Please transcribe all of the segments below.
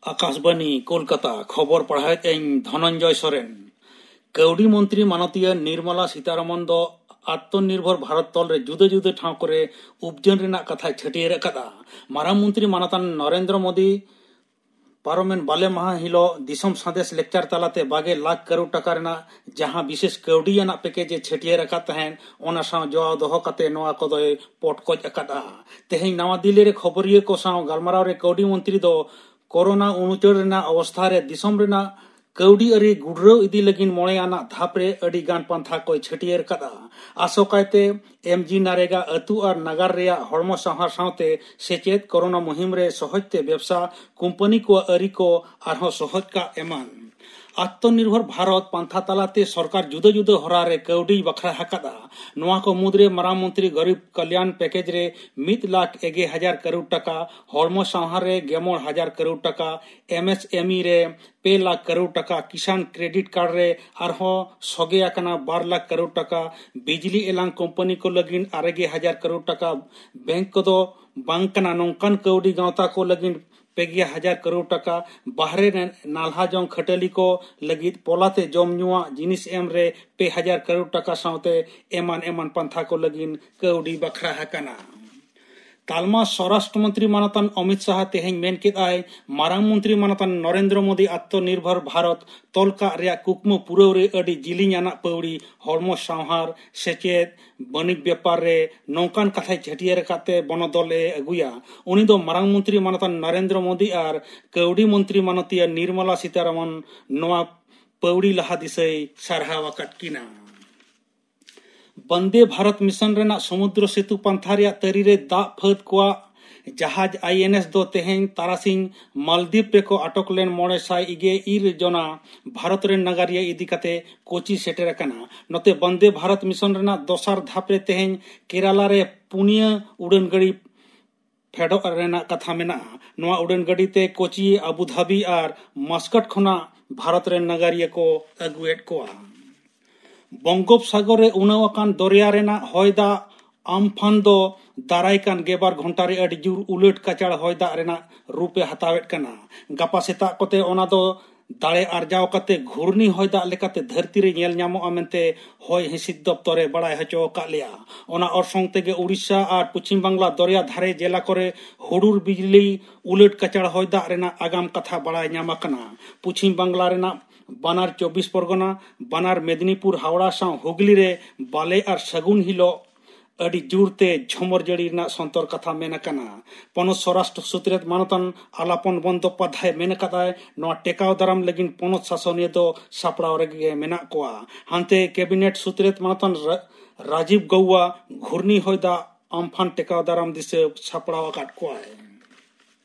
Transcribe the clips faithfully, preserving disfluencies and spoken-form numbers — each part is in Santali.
ᱟᱠᱟᱥᱵᱟᱱᱤ ᱠᱳᱞᱠᱟᱛᱟ, ᱠᱷᱚᱵᱚᱨ ᱯᱟᱲᱦᱟᱣᱮᱫ ᱟᱹᱧ ᱫᱷᱚᱱᱚᱱᱡᱚᱭ ᱥᱚᱨᱮᱱ᱾ ᱠᱟᱹᱣᱰᱤ ᱢᱚᱱᱛᱨᱤ ᱢᱟᱱᱚᱛᱤᱭᱟᱹ ᱱᱤᱨᱢᱚᱞᱟ ᱥᱤᱛᱟᱨᱟᱢᱚᱱ ᱫᱚ ᱟᱛᱢᱚᱱᱤᱨᱵᱷᱚᱨ ᱵᱷᱟᱨᱚᱛ ᱛᱚᱞ ᱨᱮ ᱡᱩᱫᱟᱹ ᱡᱩᱫᱟᱹ ᱴᱷᱟᱶ ᱠᱚᱨᱮ ᱩᱯᱡᱟᱹᱱ ᱨᱮᱱᱟᱜ ᱠᱟᱛᱷᱟᱭ ᱪᱷᱟᱹᱴᱭᱟᱹᱨ ᱟᱠᱟᱫᱼᱟ᱾ ᱢᱟᱨᱟᱝ ᱢᱚᱱᱛᱨᱤ ᱢᱟᱱᱚᱛᱟᱱ ᱱᱚᱨᱮᱱᱫᱨᱚ ᱢᱳᱫᱤ ᱯᱟᱨᱚᱢᱮᱱ ᱵᱟᱞᱮ ᱢᱟᱦᱟ ᱦᱤᱞᱳᱜ ᱫᱤᱥᱚᱢ ᱥᱟᱸᱫᱮᱥ ᱞᱮᱠᱪᱟᱨ ᱛᱟᱞᱟᱛᱮ ᱵᱟᱜᱮ ᱞᱟᱠᱷ ᱠᱟᱨᱳᱲ ᱴᱟᱠᱟ ᱨᱮᱱᱟᱜ ᱡᱟᱦᱟᱸ ᱵᱤᱥᱮᱥ ᱠᱟᱹᱣᱰᱤ ᱟᱱᱟᱜ ᱯᱮᱠᱮᱡ ᱮ ᱪᱷᱟᱹᱴᱭᱟᱹᱨ ᱟᱠᱟᱫ ᱛᱟᱦᱮᱸᱫ, ᱚᱱᱟ ᱥᱟᱶ ᱡᱚᱲᱟᱣ ᱫᱚᱦᱚ ᱠᱟᱛᱮ ᱱᱚᱣᱟ ᱠᱚᱫᱚᱭ ᱯᱚᱴᱠᱚᱡ ᱟᱠᱟᱫᱼᱟ᱾ ᱛᱮᱦᱮᱧ ᱱᱟᱣᱟ ᱫᱤᱞᱞᱤ ᱨᱮ ᱠᱷᱚᱵᱚᱨᱤᱭᱟᱹ ᱠᱚ ᱥᱟᱶ ᱜᱟᱞᱢᱟᱨᱟᱣ ᱨᱮ ᱠᱟᱹᱣᱰᱤ ᱢᱚᱱᱛᱨᱤ ᱫᱚ ᱠᱳᱨᱳᱱᱟ ᱩᱱᱩᱪᱟᱹᱲ ᱨᱮᱱᱟᱜ ᱚᱵᱚᱥᱛᱷᱟ ᱨᱮ ᱫᱤᱥᱚᱢ ᱨᱮᱱᱟᱜ ᱠᱟᱹᱣᱰᱤ ᱟᱹᱨᱤ ᱜᱩᱰᱨᱟᱹᱣ ᱤᱫᱤ ᱞᱟᱹᱜᱤᱫ ᱢᱚᱬᱮ ᱟᱱᱟᱜ ᱫᱷᱟᱯ ᱨᱮ ᱟᱹᱰᱤ ᱜᱟᱱ ᱯᱟᱱᱛᱷᱟ ᱠᱚᱭ ᱪᱷᱟᱹᱴᱭᱟᱹᱨ ᱟᱠᱟᱫᱼᱟ᱾ ᱟᱥᱚᱠᱟᱭᱛᱮ ᱮᱢ ᱡᱤ ᱱᱟᱨᱮᱜᱟ ᱟᱹᱛᱩ ᱟᱨ ᱱᱟᱜᱟᱨ ᱨᱮᱭᱟᱜ ᱦᱚᱲᱢᱚ ᱥᱟᱶᱦᱟ ᱥᱟᱶᱛᱮ ᱥᱮᱪᱮᱫ, ᱠᱳᱨᱳᱱᱟ ᱢᱩᱦᱤᱢ ᱨᱮ ᱥᱚᱦᱚᱡᱽ ᱛᱮ ᱵᱮᱵᱽᱥᱟ, ᱠᱳᱢᱯᱟᱱᱤ ᱠᱚᱣᱟᱜ ᱟᱹᱨᱤ ᱠᱚ ᱟᱨᱦᱚᱸ ᱥᱚᱦᱚᱡᱽ ᱠᱟᱜ ᱮᱢᱟᱱ᱾ ᱟᱛᱢᱚᱱᱤᱨᱵᱷᱚᱨ ᱵᱷᱟᱨᱚᱛ ᱯᱟᱱᱛᱷᱟ ᱛᱟᱞᱟᱛᱮ ᱥᱚᱨᱠᱟᱨ ᱡᱩᱫᱟᱹ ᱡᱩᱫᱟᱹ ᱦᱚᱨᱟ ᱨᱮ ᱠᱟᱹᱣᱰᱤᱭ ᱵᱟᱠᱷᱨᱟ ᱟᱠᱟᱫᱼᱟ᱾ ᱱᱚᱣᱟ ᱠᱚ ᱢᱩᱫᱽᱨᱮ ᱢᱟᱨᱟᱝ ᱢᱚᱱᱛᱨᱤ ᱜᱚᱨᱤᱵᱽ ᱠᱚᱞᱭᱟᱱ ᱯᱮᱠᱮᱡᱽ ᱨᱮ ᱢᱤᱫ ᱞᱟᱠᱷ ᱮᱜᱮ ᱦᱟᱡᱟᱨ ᱠᱟᱨᱳᱲ ᱴᱟᱠᱟ, ᱦᱚᱲᱢᱚ ᱥᱟᱶᱦᱟ ᱨᱮ ᱜᱮᱢᱚᱬ ᱦᱟᱡᱟᱨ ᱠᱟᱨᱳᱲ ᱴᱟᱠᱟ, ᱮᱢ ᱮᱥ ᱮᱢ ᱤ ᱨᱮ ᱯᱮ ᱞᱟᱠᱷ ᱠᱟᱨᱳᱲ ᱴᱟᱠᱟ, ᱠᱤᱥᱟᱱ ᱠᱨᱮᱰᱤᱴ ᱠᱟᱨᱰ ᱨᱮ ᱟᱨᱦᱚᱸ ᱥᱚᱜᱮ ᱟᱠᱟᱱᱟ ᱵᱟᱨ ᱞᱟᱠᱷ ᱠᱟᱨᱳᱲ ᱴᱟᱠᱟ, ᱵᱤᱡᱽᱞᱤ ᱮᱞᱟᱝ ᱠᱳᱢᱯᱟᱱᱤ ᱠᱚ ᱞᱟᱹᱜᱤᱫ ᱟᱨᱮ ᱜᱮ ᱦᱟᱡᱟᱨ ᱠᱟᱨᱳᱲ ᱴᱟᱠᱟ, ᱵᱮᱝᱠ ᱠᱚᱫᱚ ᱵᱟᱝ ᱠᱟᱱᱟ ᱱᱚᱝᱠᱟᱱ ᱠᱟᱹᱣᱰᱤ ᱜᱟᱶᱛᱟ ᱠᱚ ᱞᱟᱹᱜᱤᱫ ᱯᱮ ᱜᱮ ᱦᱟᱡᱟᱨ ᱠᱟᱨᱳᱲ ᱴᱟᱠᱟ, ᱵᱟᱦᱨᱮ ᱨᱮ ᱱᱟᱞᱦᱟ ᱡᱚᱝ ᱠᱷᱟᱹᱴᱟᱹᱞᱤ ᱠᱚ ᱞᱟᱹᱜᱤᱫ ᱯᱚᱞᱟᱛᱮ ᱡᱚᱢ ᱧᱩᱣᱟᱜ ᱡᱤᱱᱤᱥ ᱮᱢ ᱨᱮ ᱯᱮ ᱦᱟᱡᱟᱨ ᱠᱟᱨᱳᱲ ᱴᱟᱠᱟ ᱥᱟᱶᱛᱮ ᱮᱢᱟᱱ ᱮᱢᱟᱱ ᱯᱟᱱᱛᱷᱟ ᱠᱚ ᱞᱟᱹᱜᱤᱫ ᱠᱟᱹᱣᱰᱤ ᱵᱟᱠᱷᱨᱟ ᱟᱠᱟᱱᱟ᱾ ᱛᱟᱞᱢᱟ ᱥᱚᱨᱟᱥᱴᱨᱚ ᱢᱚᱱᱛᱨᱤ ᱢᱟᱱᱚᱛᱟᱱ ᱚᱢᱤᱛ ᱥᱟᱦᱟ ᱛᱮᱦᱮᱧ ᱢᱮᱱ ᱠᱮᱫᱼᱟᱭ, ᱢᱟᱨᱟᱝ ᱢᱚᱱᱛᱨᱤ ᱢᱟᱱᱚᱛᱟᱱ ᱱᱚᱨᱮᱱᱫᱨᱚ ᱢᱳᱫᱤ ᱟᱛᱢᱚᱱᱤᱨᱵᱷᱚᱨ ᱵᱷᱟᱨᱚᱛ ᱛᱚᱞ ᱠᱟᱜ ᱨᱮᱭᱟᱜ ᱠᱩᱠᱢᱩ ᱯᱩᱨᱟᱹᱣ ᱨᱮ ᱟᱹᱰᱤ ᱡᱤᱞᱤᱧ ᱟᱱᱟᱜ ᱯᱟᱹᱣᱲᱤ ᱦᱚᱲᱢᱚ ᱥᱟᱶᱦᱟᱨ, ᱥᱮᱪᱮᱫ, ᱵᱟᱹᱱᱤᱡᱽ ᱵᱮᱯᱟᱨ ᱨᱮ ᱱᱚᱝᱠᱟᱱ ᱠᱟᱛᱷᱟᱭ ᱪᱷᱟᱹᱴᱭᱟᱹᱨ ᱟᱠᱟᱫ ᱛᱮ ᱵᱚᱱᱚᱫᱚᱞ ᱮ ᱟᱹᱜᱩᱭᱟ᱾ ᱩᱱᱤ ᱫᱚ ᱢᱟᱨᱟᱝ ᱢᱚᱱᱛᱨᱤ ᱢᱟᱱᱚᱛᱟᱱ ᱱᱚᱨᱮᱱᱫᱨᱚ ᱢᱳᱫᱤ ᱟᱨ ᱠᱟᱹᱣᱰᱤ ᱢᱚᱱᱛᱨᱤ ᱢᱟᱱᱚᱛᱤᱭᱟᱹ ᱱᱤᱨᱢᱚᱞᱟ ᱥᱤᱛᱟᱨᱟᱢᱚᱱ ᱱᱚᱣᱟ ᱯᱟᱹᱣᱲᱤ ᱞᱟᱦᱟ ᱫᱤᱥᱟᱹᱭ ᱥᱟᱨᱦᱟᱣ ᱟᱠᱟᱫ ᱠᱤᱱᱟ᱾ ᱵᱚᱱᱫᱮ ᱵᱷᱟᱨᱚᱛ ᱢᱤᱥᱚᱱ ᱨᱮᱱᱟᱜ ᱥᱚᱢᱩᱫᱨᱚ ᱥᱮᱛᱩ ᱯᱟᱱᱛᱷᱟ ᱨᱮᱭᱟᱜ ᱛᱟᱹᱨᱤ ᱨᱮ ᱫᱟᱜ ᱯᱷᱟᱹᱫ ᱠᱚᱣᱟᱜ ᱡᱟᱦᱟᱡᱽ ᱟᱭ ᱮᱱ ᱮᱥ ᱫᱚ ᱛᱮᱦᱮᱧ ᱛᱟᱨᱟᱥᱤᱧ ᱢᱟᱞᱫᱤᱯ ᱨᱮᱠᱚ ᱟᱴᱚᱠ ᱞᱮᱱ ᱢᱚᱬᱮ ᱥᱟᱭ ᱤᱜᱮ ᱤᱨ ᱡᱚᱱᱟ ᱵᱷᱟᱨᱚᱛ ᱨᱮᱱ ᱱᱟᱜᱟᱨᱤᱭᱟᱹ ᱤᱫᱤ ᱠᱟᱛᱮ ᱠᱳᱪᱤ ᱥᱮᱴᱮᱨ ᱟᱠᱟᱱᱟ᱾ ᱱᱚᱛᱮ ᱵᱚᱱᱫᱮ ᱵᱷᱟᱨᱚᱛ ᱢᱤᱥᱚᱱ ᱨᱮᱱᱟᱜ ᱫᱚᱥᱟᱨ ᱫᱷᱟᱯ ᱨᱮ ᱛᱮᱦᱮᱧ ᱠᱮᱨᱟᱞᱟ ᱨᱮ ᱯᱩᱱᱭᱟᱹ ᱩᱰᱟᱹᱱ ᱜᱟᱹᱰᱤ ᱯᱷᱮᱰᱚᱜ ᱨᱮᱱᱟᱜ ᱠᱟᱛᱷᱟ ᱢᱮᱱᱟᱜᱼᱟ᱾ ᱱᱚᱣᱟ ᱩᱰᱟᱹᱱ ᱜᱟᱹᱰᱤ ᱛᱮ ᱠᱳᱪᱤ, ᱟᱵᱩ ᱫᱷᱟᱵᱤ ᱟᱨ ᱢᱟᱥᱠᱚᱴ ᱠᱷᱚᱱᱟᱜ ᱵᱷᱟᱨᱚᱛ ᱨᱮᱱ ᱱᱟᱜᱟᱨᱤᱭᱟᱹ ᱠᱚ ᱟᱹᱜᱩᱭᱮᱫ ᱠᱚᱣᱟ᱾ ᱵᱚᱝᱜᱳᱯᱥᱟᱜᱚᱨ ᱨᱮ ᱩᱱᱟᱹᱣ ᱟᱠᱟᱱ ᱫᱚᱨᱭᱟ ᱨᱮᱱᱟᱜ ᱦᱚᱭ ᱫᱟᱜ ᱟᱢᱯᱷᱟᱱ ᱫᱚ ᱫᱟᱨᱟᱭ ᱠᱟᱱ ᱜᱮᱞᱵᱟᱨ ᱜᱷᱚᱱᱴᱟ ᱨᱮ ᱟᱹᱰᱤ ᱡᱳᱨ ᱩᱞᱟᱹᱴ ᱠᱟᱪᱟᱲ ᱦᱚᱭ ᱫᱟᱜ ᱨᱮᱱᱟᱜ ᱨᱩᱯ ᱮ ᱦᱟᱛᱟᱣᱮᱫ ᱠᱟᱱᱟ᱾ ᱜᱟᱯᱟ ᱥᱮᱛᱟᱜ ᱠᱚᱛᱮ ᱚᱱᱟ ᱫᱚ ᱫᱟᱲᱮ ᱟᱨᱡᱟᱣ ᱠᱟᱛᱮ ᱜᱷᱩᱨᱱᱤ ᱦᱚᱭ ᱫᱟᱜ ᱞᱮᱠᱟᱛᱮ ᱫᱷᱟᱹᱨᱛᱤ ᱨᱮ ᱧᱮᱞ ᱧᱟᱢᱚᱜᱼᱟ ᱢᱮᱱᱛᱮ ᱦᱚᱭ ᱦᱤᱸᱥᱤᱫ ᱫᱚᱯᱛᱚᱨ ᱮ ᱵᱟᱲᱟᱭ ᱦᱚᱪᱚ ᱟᱠᱟᱫ ᱞᱮᱭᱟ᱾ ᱚᱱᱟ ᱚᱨᱥᱚᱝ ᱛᱮᱜᱮ ᱩᱲᱤᱥᱥᱟ ᱟᱨ ᱯᱚᱪᱷᱤᱢ ᱵᱟᱝᱞᱟ ᱫᱚᱨᱭᱟ ᱫᱷᱟᱨᱮ ᱡᱮᱞᱟ ᱠᱚᱨᱮ ᱦᱩᱰᱩᱨ ᱵᱤᱡᱽᱞᱤ ᱩᱞᱟᱹᱴ ᱠᱟᱪᱟᱲ ᱦᱚᱭ ᱫᱟᱜ ᱨᱮᱱᱟᱜ ᱟᱜᱟᱢ ᱠᱟᱛᱷᱟ ᱵᱟᱲᱟᱭ ᱧᱟᱢ ᱟᱠᱟᱱᱟ᱾ ᱯᱚᱪᱷᱤᱢ ᱵᱟᱝᱞᱟ ᱨᱮᱱᱟᱜ ᱵᱟᱱᱟᱨ ᱪᱚᱵᱵᱤᱥ ᱯᱚᱨᱜᱚᱱᱟ, ᱵᱟᱱᱟᱨ ᱢᱮᱫᱽᱱᱤᱯᱩᱨ ᱦᱟᱣᱲᱟ ᱥᱟᱶ ᱦᱩᱜᱽᱞᱤ ᱨᱮ ᱵᱟᱞᱮ ᱟᱨ ᱥᱟᱹᱜᱩᱱ ᱦᱤᱞᱚᱜ ᱟᱹᱰᱤ ᱡᱳᱨ ᱛᱮ ᱡᱷᱚᱢᱚᱨ ᱡᱟᱹᱲᱤ ᱨᱮᱱᱟᱜ ᱥᱚᱱᱛᱚᱨ ᱠᱟᱛᱷᱟ ᱢᱮᱱ ᱟᱠᱟᱱᱟ᱾ ᱯᱚᱱᱚᱛ ᱥᱚᱨᱟᱥᱴᱨᱚ ᱥᱩᱛᱨᱮᱛ ᱢᱟᱱᱚᱛᱟᱱ ᱟᱞᱟᱯᱚᱱ ᱵᱚᱱᱫᱚᱯᱟᱫᱷᱟᱭ ᱢᱮᱱ ᱟᱠᱟᱫᱟᱭ, ᱱᱚᱣᱟ ᱴᱮᱠᱟᱣ ᱫᱟᱨᱟᱢ ᱞᱟᱹᱜᱤᱫ ᱯᱚᱱᱚᱛ ᱥᱟᱥᱚᱱᱤᱭᱟᱹ ᱫᱚ ᱥᱟᱯᱲᱟᱣ ᱨᱮᱜᱮ ᱢᱮᱱᱟᱜ ᱠᱚᱣᱟ᱾ ᱦᱟᱱᱛᱮ ᱠᱮᱵᱤᱱᱮᱴ ᱥᱩᱛᱨᱮᱛ ᱢᱟᱱᱚᱛᱟᱱ ᱨᱟ-, ᱨᱟᱡᱤᱵᱽ ᱜᱟᱣᱟ ᱜᱷᱩᱨᱱᱤ ᱦᱚᱭ ᱫᱟᱜ ᱟᱢᱯᱷᱟᱱ ᱴᱮᱠᱟᱣ ᱫᱟᱨᱟᱢ ᱫᱤᱥᱟᱹ ᱥᱟᱯᱲᱟᱣ ᱟᱠᱟᱫ ᱠᱚᱣᱟᱭ᱾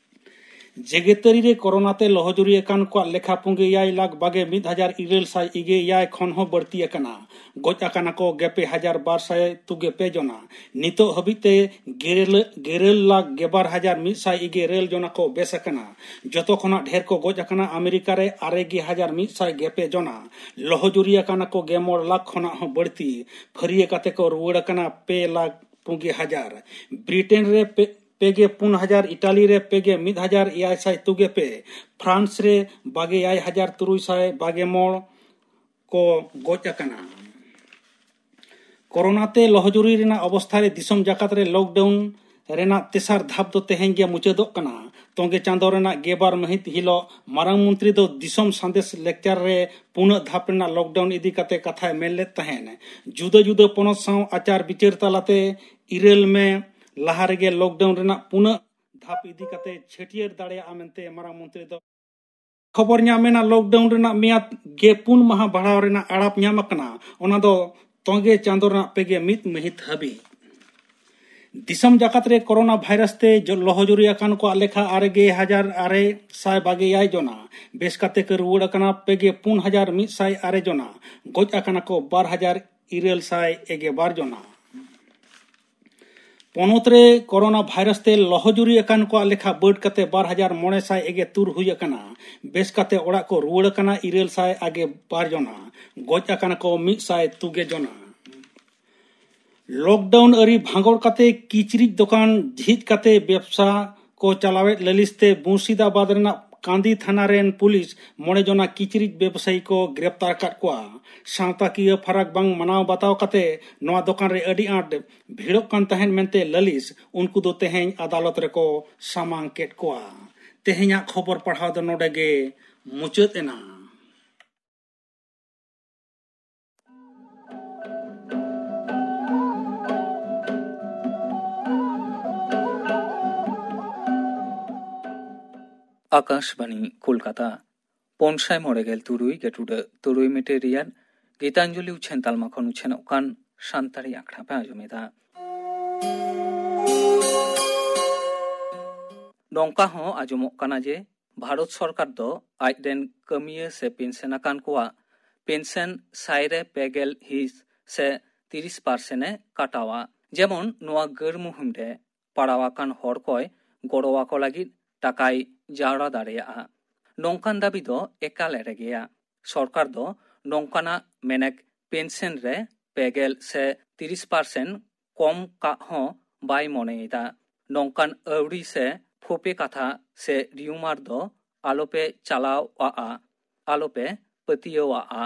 ᱡᱮᱜᱮᱛᱟᱹᱨᱤ ᱨᱮ ᱠᱳᱨᱳᱱᱟ ᱛᱮ ᱞᱚᱦᱚᱡᱩᱨᱤ ᱟᱠᱟᱱ ᱠᱚᱣᱟᱜ ᱞᱮᱠᱷᱟ ᱯᱩᱸᱜᱮ ᱮᱭᱟᱭ ᱞᱟᱠᱷ ᱵᱟᱜᱮ ᱢᱤᱫ ᱦᱟᱡᱟᱨ ᱤᱨᱟᱹᱞ ᱥᱟᱭ ᱤᱜᱮ ᱮᱭᱟᱭ ᱠᱷᱚᱱ ᱦᱚᱸ ᱵᱟᱹᱲᱛᱤ ᱟᱠᱟᱱᱟ᱾ ᱜᱚᱡ ᱟᱠᱟᱱᱟ ᱠᱚ ᱜᱮᱯᱮ ᱦᱟᱡᱟᱨ ᱵᱟᱨ ᱥᱟᱭ ᱛᱩᱜᱮ ᱯᱮ ᱡᱚᱱᱟ᱾ ᱱᱤᱛᱚᱜ ᱦᱟᱹᱵᱤᱡ ᱛᱮ ᱜᱮᱨᱮᱞ, ᱜᱮᱨᱮᱞ ᱞᱟᱠᱷ ᱜᱮᱵᱟᱨ ᱦᱟᱡᱟᱨ ᱢᱤᱫ ᱥᱟᱭ ᱤᱜᱮ ᱤᱨᱟᱹᱞ ᱡᱚᱱᱟ ᱠᱚ ᱵᱮᱥ ᱟᱠᱟᱱᱟ᱾ ᱡᱚᱛᱚ ᱠᱷᱚᱱᱟᱜ ᱰᱷᱮᱨ ᱠᱚ ᱜᱚᱡ ᱟᱠᱟᱱᱟ ᱟᱢᱮᱨᱤᱠᱟ ᱨᱮ ᱟᱨᱮ ᱜᱮ ᱦᱟᱡᱟᱨ ᱢᱤᱫ ᱥᱟᱭ ᱜᱮᱯᱮ ᱡᱚᱱᱟ᱾ ᱞᱚᱦᱚᱡᱩᱨᱤ ᱟᱠᱟᱱᱟ ᱠᱚ ᱜᱮ ᱢᱚᱬ ᱞᱟᱠᱷ ᱠᱷᱚᱱᱟᱜ ᱦᱚᱸ ᱵᱟᱹᱲᱛᱤ᱾ ᱯᱷᱟᱹᱨᱤᱭᱟᱹ ᱠᱟᱛᱮ ᱠᱚ ᱨᱩᱣᱟᱹᱲ ᱟᱠᱟᱱᱟ ᱯᱮ ᱞᱟᱠᱷ ᱯᱩᱸᱜᱮ ᱦᱟᱡᱟᱨ᱾ ᱵᱨᱤᱴᱮᱱ ᱨᱮ ᱯᱮ, ᱯᱮ ᱜᱮ ᱯᱩᱱ ᱦᱟᱡᱟᱨ, ᱤᱴᱟᱞᱤ ᱨᱮ ᱯᱮ ᱜᱮ ᱢᱤᱫ ᱦᱟᱡᱟᱨ ᱮᱭᱟᱭ ᱥᱟᱭ ᱛᱩᱜᱮ ᱯᱮ, ᱯᱷᱨᱟᱱᱥ ᱨᱮ ᱵᱟᱜᱮ ᱮᱭᱟᱭ ᱦᱟᱡᱟᱨ ᱛᱩᱨᱩᱭ ᱥᱟᱭ ᱵᱟᱜᱮ ᱢᱚᱬ ᱠᱚ ᱜᱚᱡ ᱟᱠᱟᱱᱟ᱾ ᱠᱳᱨᱳᱱᱟ ᱛᱮ ᱞᱚᱦᱚᱡᱩᱨᱤ ᱨᱮᱱᱟᱜ ᱚᱵᱚᱥᱛᱷᱟ ᱨᱮ ᱫᱤᱥᱚᱢ ᱡᱟᱠᱟᱛ ᱨᱮ ᱞᱚᱠᱰᱟᱣᱩᱱ ᱨᱮᱱᱟᱜ ᱛᱮᱥᱟᱨ ᱫᱷᱟᱯ ᱫᱚ ᱛᱮᱦᱮᱧ ᱜᱮ ᱢᱩᱪᱟᱹᱫᱚᱜ ᱠᱟᱱᱟ᱾ ᱛᱚᱸᱜᱮ ᱪᱟᱸᱫᱚ ᱨᱮᱱᱟᱜ ᱜᱮᱞᱵᱟᱨ ᱢᱟᱹᱦᱤᱛ ᱦᱤᱞᱚᱜ ᱢᱟᱨᱟᱝ ᱢᱚᱱᱛᱨᱤ ᱫᱚ ᱫᱤᱥᱚᱢ ᱥᱟᱸᱫᱮᱥ ᱞᱮᱠᱪᱟᱨ ᱨᱮ ᱯᱩᱱᱟᱹᱜ ᱫᱷᱟᱯ ᱨᱮᱱᱟᱜ ᱞᱚᱠᱰᱟᱣᱩᱱ ᱤᱫᱤ ᱠᱟᱛᱮ ᱠᱟᱛᱷᱟᱭ ᱢᱮᱱ ᱞᱮᱫ ᱛᱟᱦᱮᱸᱱ᱾ ᱡᱩᱫᱟᱹ ᱡᱩᱫᱟᱹ ᱯᱚᱱᱚᱛ ᱥᱟᱶ ᱟᱪᱟᱨ ᱵᱤᱪᱟᱹᱨ ᱛᱟᱞᱟᱛᱮ ᱤᱨᱟᱹᱞ ᱢᱮ ᱞᱟᱦᱟ ᱨᱮᱜᱮ ᱞᱚᱠᱰᱟᱣᱩᱱ ᱨᱮᱱᱟᱜ ᱯᱩᱱᱟᱹᱜ ᱫᱷᱟᱯ ᱤᱫᱤ ᱠᱟᱛᱮ ᱪᱷᱟᱹᱴᱭᱟᱹᱨ ᱫᱟᱲᱮᱭᱟᱜᱼᱟ ᱢᱮᱱᱛᱮ ᱢᱟᱨᱟᱝ ᱢᱚᱱᱛᱨᱤ ᱫᱚ ᱠᱷᱚᱵᱚᱨ ᱧᱟᱢ ᱮᱱᱟ, ᱞᱚᱠᱰᱟᱣᱩᱱ ᱨᱮᱱᱟᱜ ᱢᱮᱭᱟᱫ ᱜᱮ ᱯᱩᱱ ᱢᱟᱦᱟ ᱵᱟᱲᱦᱟᱣ ᱨᱮᱱᱟᱜ ᱟᱲᱟᱯ ᱧᱟᱢ ᱟᱠᱟᱱᱟ, ᱚᱱᱟ ᱫᱚ ᱛᱚᱸᱜᱮ ᱪᱟᱸᱫᱚ ᱨᱮᱱᱟᱜ ᱯᱮᱜᱮ ᱢᱤᱫ ᱢᱟᱹᱦᱤᱛ ᱦᱟᱹᱵᱤᱡ᱾ ᱫᱤᱥᱚᱢ ᱡᱟᱠᱟᱛ ᱨᱮ ᱠᱳᱨᱳᱱᱟ ᱵᱷᱟᱭᱨᱟᱥ ᱛᱮ ᱡᱚ-, ᱞᱚᱦᱚᱡᱩᱨᱤ ᱟᱠᱟᱱ ᱠᱚᱣᱟᱜ ᱞᱮᱠᱷᱟ ᱟᱨᱮ ᱜᱮ ᱦᱟᱡᱟᱨ ᱟᱨᱮ ᱥᱟᱭ ᱵᱟᱜᱮ ᱮᱭᱟᱭ ᱡᱚᱱᱟ, ᱵᱮᱥ ᱠᱟᱛᱮ ᱠᱚ ᱨᱩᱣᱟᱹᱲ ᱟᱠᱟᱱᱟ ᱯᱮᱜᱮ ᱯᱩᱱ ᱦᱟᱡᱟᱨ ᱢᱤᱫ ᱥᱟᱭ ᱟᱨᱮ ᱡᱚᱱᱟ, ᱜᱚᱡ ᱟᱠᱟᱱᱟ ᱠᱚ ᱵᱟᱨ ᱦᱟᱡᱟᱨ ᱤᱨᱟᱹᱞ ᱥᱟᱭ ᱮᱜᱮ ᱵᱟᱨ ᱡᱚᱱᱟ᱾ ᱯᱚᱱᱚᱛ ᱨᱮ ᱠᱳᱨᱳᱱᱟ ᱵᱷᱟᱭᱨᱟᱥ ᱛᱮ ᱞᱚᱦᱚᱡᱩᱨᱤ ᱟᱠᱟᱱ ᱠᱚᱣᱟᱜ ᱞᱮᱠᱷᱟ ᱵᱟᱹᱰ ᱠᱟᱛᱮ ᱵᱟᱨ ᱦᱟᱡᱟᱨ ᱢᱚᱬᱮ ᱥᱟᱭ ᱮᱜᱮ ᱛᱩᱨ ᱦᱩᱭ ᱟᱠᱟᱱᱟ᱾ ᱵᱮᱥ ᱠᱟᱛᱮ ᱚᱲᱟᱜ ᱠᱚ ᱨᱩᱣᱟᱹᱲ ᱟᱠᱟᱱᱟ ᱤᱨᱟᱹᱞ ᱥᱟᱭ ᱟᱜᱮ ᱵᱟᱨ ᱡᱚᱱᱟ᱾ ᱜᱚᱡ ᱟᱠᱟᱱᱟ ᱠᱚ ᱢᱤᱫ ᱥᱟᱭ ᱛᱩᱜᱮ ᱡᱚᱱᱟ᱾ ᱞᱚᱠᱰᱟᱣᱩᱱ ᱟᱹᱨᱤ ᱵᱷᱟᱸᱜᱚᱲ ᱠᱟᱛᱮ ᱠᱤᱪᱨᱤᱡ ᱫᱚᱠᱟᱱ ᱡᱷᱤᱡ ᱠᱟᱛᱮ ᱵᱮᱵᱽᱥᱟ ᱠᱚ ᱪᱟᱞᱟᱣᱮᱫ ᱞᱟᱹᱞᱤᱥ ᱛᱮ ᱢᱩᱨᱥᱤᱫᱟᱵᱟᱫᱽ ᱨᱮᱱᱟᱜ ᱠᱟᱸᱫᱤ ᱛᱷᱟᱱᱟ ᱨᱮᱱ ᱯᱩᱞᱤᱥ ᱢᱚᱬᱮ ᱡᱚᱱᱟ ᱠᱤᱪᱨᱤᱡ ᱵᱮᱵᱽᱥᱟᱭᱤ ᱠᱚ ᱜᱨᱮᱯᱛᱟᱨ ᱟᱠᱟᱫ ᱠᱚᱣᱟ᱾ ᱥᱟᱶᱛᱟᱠᱤᱭᱟᱹ ᱯᱷᱟᱨᱟᱠ ᱵᱟᱝ ᱢᱟᱱᱟᱣ ᱵᱟᱛᱟᱣ ᱠᱟᱛᱮ ᱱᱚᱣᱟ ᱫᱚᱠᱟᱱ ᱨᱮ ᱟᱹᱰᱤ ᱟᱸᱴ ᱵᱷᱤᱲᱚᱜ ᱠᱟᱱ ᱛᱟᱦᱮᱸᱫ ᱢᱮᱱᱛᱮ ᱞᱟᱹᱞᱤᱥ ᱩᱱᱠᱩ ᱫᱚ ᱛᱮᱦᱮᱧ ᱟᱫᱟᱞᱚᱛ ᱨᱮᱠᱚ ᱥᱟᱢᱟᱝ ᱠᱮᱫ ᱠᱚᱣᱟ᱾ ᱛᱮᱦᱮᱧᱟᱜ ᱠᱷᱚᱵᱚᱨ ᱯᱟᱲᱦᱟᱣ ᱫᱚ ᱱᱚᱰᱮ ᱜᱮ ᱢᱩᱪᱟᱹᱫ ᱮᱱᱟ᱾ ᱟᱠᱟᱥᱵᱟᱬᱤ ᱠᱳᱞᱠᱟᱛᱟ, ᱯᱩᱱ ᱥᱟᱭ ᱢᱚᱬᱮ ᱜᱮᱞ ᱛᱩᱨᱩᱭ ᱜᱮᱴᱩᱰᱟᱹ ᱛᱩᱨᱩᱭ ᱢᱤᱴᱟᱨ ᱨᱮᱭᱟᱜ ᱜᱤᱛᱟᱧᱡᱚᱞᱤ ᱩᱪᱷᱟᱹᱱ ᱛᱟᱞᱢᱟ ᱠᱷᱚᱱ ᱩᱪᱷᱟᱹᱱᱚᱜ ᱠᱟᱱ ᱥᱟᱱᱛᱟᱲᱤ ᱟᱠᱷᱲᱟ ᱯᱮ ᱟᱸᱡᱚᱢᱮᱫᱟ᱾ ᱱᱚᱝᱠᱟ ᱦᱚᱸ ᱟᱸᱡᱚᱢᱚᱜ ᱠᱟᱱᱟ ᱡᱮ ᱵᱷᱟᱨᱚᱛ ᱥᱚᱨᱠᱟᱨ ᱫᱚ ᱟᱡ ᱨᱮᱱ ᱠᱟᱹᱢᱤᱭᱟᱹ ᱥᱮ ᱯᱮᱱᱥᱚᱱ ᱟᱠᱟᱱ ᱠᱚᱣᱟᱜ ᱯᱮᱱᱥᱚᱱ ᱥᱟᱭ ᱨᱮ ᱯᱮ ᱜᱮᱞ ᱦᱤᱸᱥ ᱥᱮ ᱛᱤᱨᱤᱥ ᱯᱟᱨᱥᱮᱱ ᱮ ᱠᱟᱴᱟᱣᱟ᱾ ᱡᱮᱢᱚᱱ ᱱᱚᱣᱟ ᱜᱟᱹᱨ ᱢᱩᱦᱤᱢ ᱨᱮ ᱯᱟᱲᱟᱣ ᱟᱠᱟᱱ ᱦᱚᱲ ᱠᱚᱭ ᱜᱚᱲᱚ ᱟᱠᱚ ᱞᱟᱹᱜᱤᱫ ᱴᱟᱠᱟᱭ ᱡᱟᱣᱨᱟ ᱫᱟᱲᱮᱭᱟᱜᱼᱟ᱾ ᱱᱚᱝᱠᱟᱱ ᱫᱟᱹᱵᱤ ᱫᱚ ᱮᱠᱟᱞ ᱮᱲᱮ ᱜᱮᱭᱟ᱾ ᱥᱚᱨᱠᱟᱨ ᱫᱚ ᱱᱚᱝᱠᱟᱱᱟᱜ ᱢᱮᱱᱮᱠ ᱯᱮᱱᱥᱚᱱ ᱨᱮ ᱯᱮ ᱜᱮᱞ ᱥᱮ ᱛᱤᱨᱤᱥ ᱯᱟᱨᱥᱮᱱ ᱠᱚᱢ ᱠᱟᱜ ᱦᱚᱸ ᱵᱟᱭ ᱢᱚᱱᱮᱭᱮᱫᱟ᱾ ᱱᱚᱝᱠᱟᱱ ᱟᱹᱣᱲᱤ ᱥᱮ ᱯᱷᱳᱯᱮ ᱠᱟᱛᱷᱟ ᱥᱮ ᱨᱤᱭᱩᱢᱟᱨ ᱫᱚ ᱟᱞᱚᱯᱮ ᱪᱟᱞᱟᱣᱟᱜᱼᱟ, ᱟᱞᱚᱯᱮ ᱯᱟᱹᱛᱭᱟᱹᱣᱟᱜᱼᱟ᱾